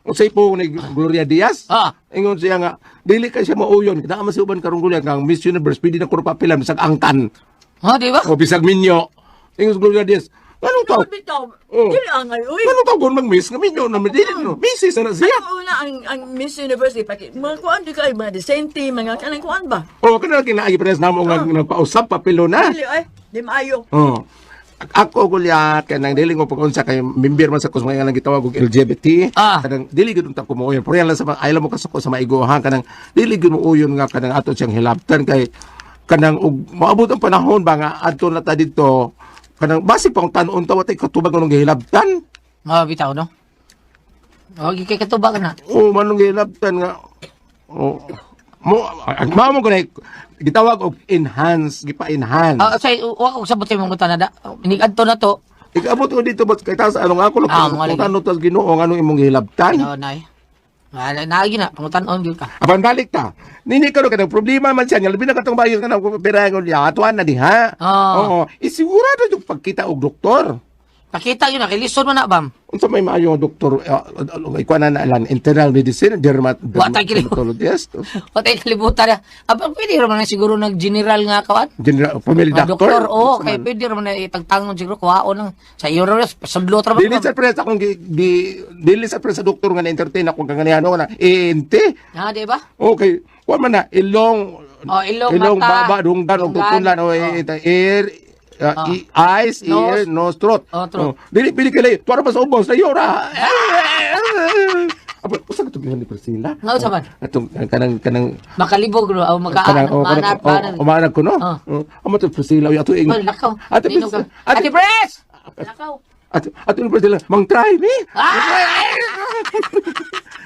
Unsay po ni Gloria Diaz? Ingon siya nga dili kay siya mauyon. Kita man si uban karong Gloria nga ang Miss Universe pwede na kuno papilan bisag angkan. Ha, di ba? O bisag minyo. Ingon si Gloria Diaz. Anong tawag? Bitaw, Oh. dili angay, uy. Anong tawag kung mag-miss? Nga minyo na dili no. Mrs. na siya. Ang una, ang Miss Universe, paki, mga kuan di kayo, mga disente, mga kanang kuan ba? O kana kinaagi prehas namo nga nagpausap papilo na. Dili, ay, di maayo. Oh. Ako gulyat kanang dili ko pag-unsa kay member man sa kusmay nga gitawag og LGBT. Kanang dili gyud unta ko mouyon. Pero yan lang sa mga ayaw mo kasuko sa maigohan kanang dili gyud mouyon nga kanang ato siyang hilabtan kay kanang og moabot ang panahon ba nga adto na ta didto kanang basig pa kung tan-on ta wa tay katubag nung gihilabtan. Ah, bitaw no. Oh, kay katubag na. Oh, manong gihilabtan nga. Oh. Mo ang mao mo kunay gitawag og enhance, gipa-enhance. Ah, say wa ko sabot sa imong tanada. Inig-adto na to. Ikabot ko dito but kay taas anong ako lang Mga lagi. kung ano tas Ginoo nga anong imong gihilabtan. No, nay. Wala na na pangutan-on gyud ka. Apan balik ta. Nini karon kanang problema man siya nga labi na katong bayos kanang pera ngon niya atuan na diha. Oo, isigurado yung pagkita og doktor. Pakita yun na kay lison man na bam. Unsa may maayo nga doktor ikuan na na lan internal medicine Wa tay kili- dermatologist, Wa tay kalibutan na. Apan pwede ra man na siguro nag general nga kawan. general family Mga doctor. doktor, oo, kay pwede ra man na itagtangon siguro kuhaon lang sa iyo ra sudlo ra man. Dili sa pres akong dili sa pres sa doktor nga na-entertain ako kaganihan na ENT. Ha, di ba? Okay, kuan man na ilong. Oh, ilong, mata, baba, dunggan og dunggan. tutunlan o ear, eyes, ear, nose, throat. Oh, throat. Oh, dili pili kay tuwa pa sa ubos na yora. Apa usa ka ni Priscilla? Nga usa man? Atong kanang kanang Makalibog ro o kanang makaan oh, kanang manat manat. oh, umanag ko no. Oh, amo to Priscilla uy ato ing. Oh, lakaw. Ate Ninog Priscilla, ka. Ate Pres! Lakaw. Ate Ate Priscilla, mang try me.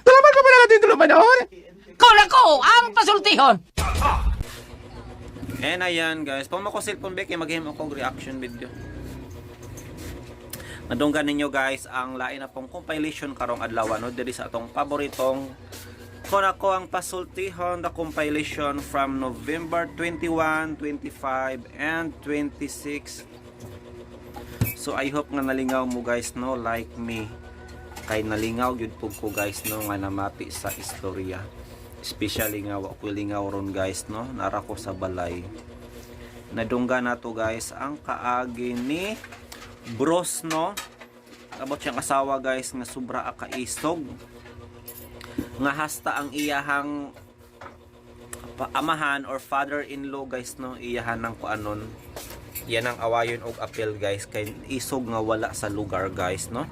Tulaman ko pala natin tulaman oh. Ko na ko ang pasultihon. And ayan guys, pag mako cellphone back, maghimo akong reaction video. Nadunggan ninyo guys ang lain na pong compilation karong adlaw no diri sa atong paboritong Kon ako ang pasultihon, the compilation from November 21, 25 and 26. So I hope nga nalingaw mo guys no, like me. Kay nalingaw gyud pug ko guys no nga namati sa istorya. Especially nga wa ko lingaw ron guys no, nara ko sa balay. Nadungga nato guys ang kaagi ni Bros no. About siyang asawa guys nga sobra kaisog. Nga hasta ang iyahang amahan or father-in-law guys no, iyahan ng kuanon, yan ang awayon og apel guys kay isog nga wala sa lugar guys no.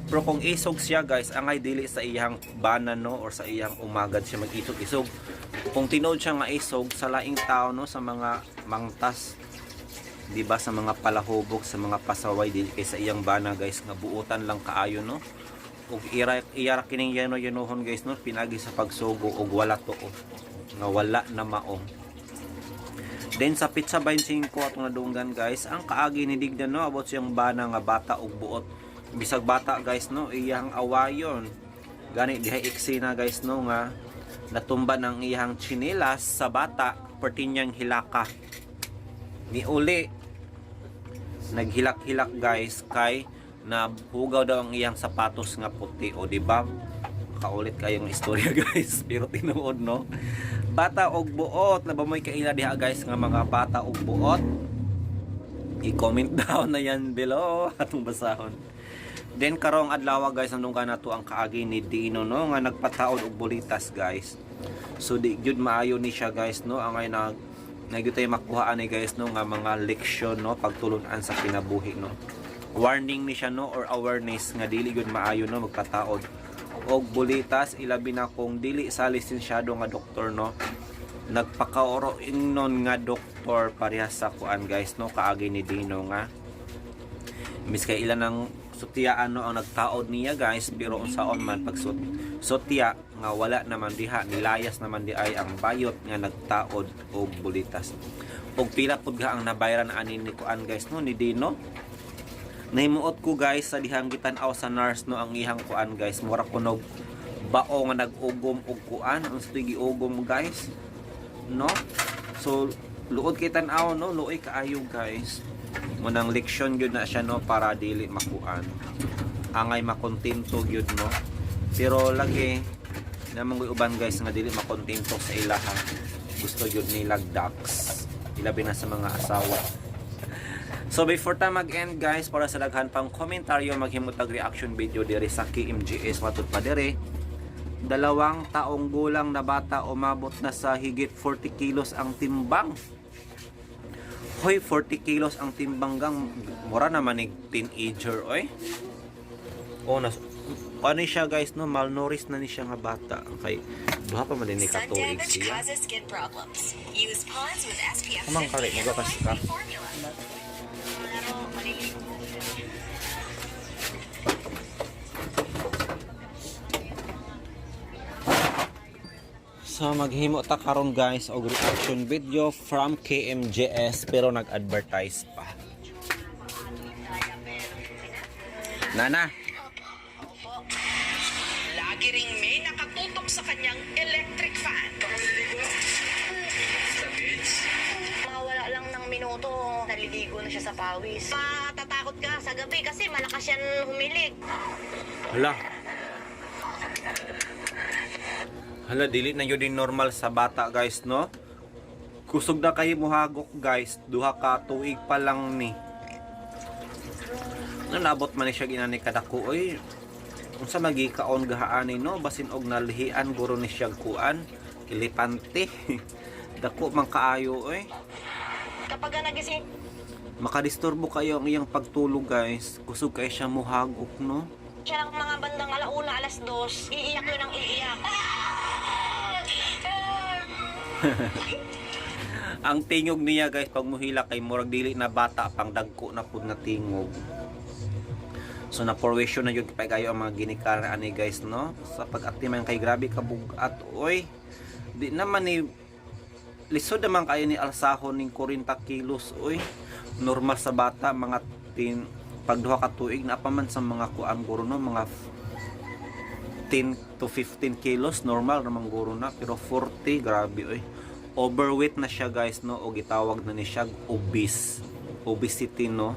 Pero kung isog siya guys, angay dili sa iyang bana no or sa iyang umagad siya mag-isog-isog. Kung tinuod siya nga isog sa laing tao no, sa mga mangtas, di ba, sa mga palahubog, sa mga pasaway, dili kay sa iyang bana guys nga buotan lang kaayo no. Ug ira iyara kining yano yanohon guys no, pinagi sa pagsugo og wala tuo nga wala na mao. Then sa pizza 25 atong nadunggan guys, ang kaagi ni Digdan no about siyang bana nga bata og buot. Bisag bata guys no, iyang awayon. Gani diha eksena guys no nga natumba ng iyang tsinelas sa bata perti niyang hilaka. Niuli naghilak-hilak guys kay nahugaw daw ang iyang sapatos nga puti, o di ba? Kaulit kayong istorya guys, pero tinuod no. Bata og buot, na ba mo'y kaila diha guys nga mga bata og buot? I-comment down na yan below atong basahon. Then karong adlaw guys, nandung ka na to ang kaagi ni Dino no nga nagpataod og bulitas guys. So di gyud maayo ni siya guys no, angay nag nagyud tay makuha ani guys no nga mga leksyon no, pagtulun-an sa kinabuhi no. Warning ni siya no or awareness nga dili gyud maayo no magpataod og bulitas, ilabi na kung dili sa lisensyado nga doktor no. Nagpakaoro ingnon nga doktor parehas sa kuan guys no, kaagi ni Dino nga mis kay ilan ang sutiyaan no ang nagtaod niya guys, pero unsaon man pag sutya nga nga wala naman diha, nilayas naman di ay ang bayot nga nagtaod og bulitas. Og pila pud ga ang nabayran ani ni kuan guys no, ni Dino. Nahimuot ko guys sa dihang gitan-aw sa nurse no, ang ihang kuan guys, mura kunog bao nga nag-ugom og kuan, unsa to'y giugom guys no. So luod kay tan-aw no, luoy kaayo guys. Munang leksyon gyud na siya no, para dili makuan, angay makontento gyud no. Pero lagi namang uban guys nga dili makontento sa ilaha, gusto gyud nila ducks, ilabi na sa mga asawa. So before ta mag-end guys, para sa daghan pang komentaryo, maghimutag reaction video diri sa KMGS matud pa diri. 2 taong gulang na bata umabot na sa higit 40 kilos ang timbang. Hoy, 40 kilos ang timbang gang, mura naman ni teenager oy. Oh, nas ano siya guys no, malnourished na ni siya nga bata kay 2 pa man din ni ka tuig siya. Skin problems. Use Pond's with SPF Amang kare, magakas ka. formula. So maghimo ta karon guys og reaction video from KMJS pero nag-advertise pa. Nana, Lagi ring may nakatutok sa kanyang electric fan. Mawala lang ng minuto, naliligo na siya sa pawis. Matatakot ka sa gabi kasi malakas yan humilig. Hala. Hala, dili na yun din normal sa bata guys, no? Kusog na kayo muhagok guys, 2 ka tuig pa lang ni. No, nabot man ni siya ginani kadako oy. Unsa magikaon gahaan ni no, basin og nalihian guro ni siya kuan, elepante. Dako man kaayo oy. Kapag nagising Makadisturbo kayo ang iyang pagtulog guys. Kusog kayo siya muhagok no. siya ng mga bandang 1:00, 2:00, iiyak yun ang iiyak. Ang tingog niya guys pag muhila kay murag dili na bata, pang dagko na pud na tingog. So na porwisyo na yun kay kayo ang mga ginikaran ani guys no. Sa pag-aktiman kay grabe ka bugat oy. Di naman ni lisod naman kayo ni alsahon ning 40 kilos oy. Normal sa bata mga tin pag 2 ka tuig na pa man sa mga kuan guro no, mga 10 to 15 kilos normal ramang guro na, pero 40, grabe oy. Overweight na siya guys no, o gitawag na ni siya obese, obesity no.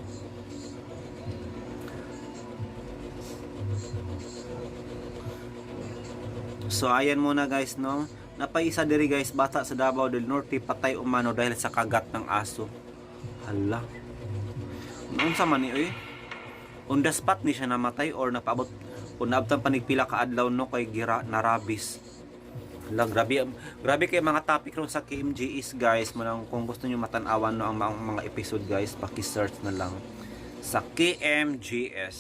So ayan muna guys no, napaisa diri guys, bata sa Davao del Norte patay umano dahil sa kagat ng aso. Hala, noon sa man ni oy, on the spot ni siya namatay or napaabot o naabtan pa pila ka adlaw no, kay gira narabis. Hala, grabe, grabe kay mga topic ron sa KMJS guys. Manang kung gusto niyo matan-awan no ang mga episode guys, paki-search na lang sa KMJS.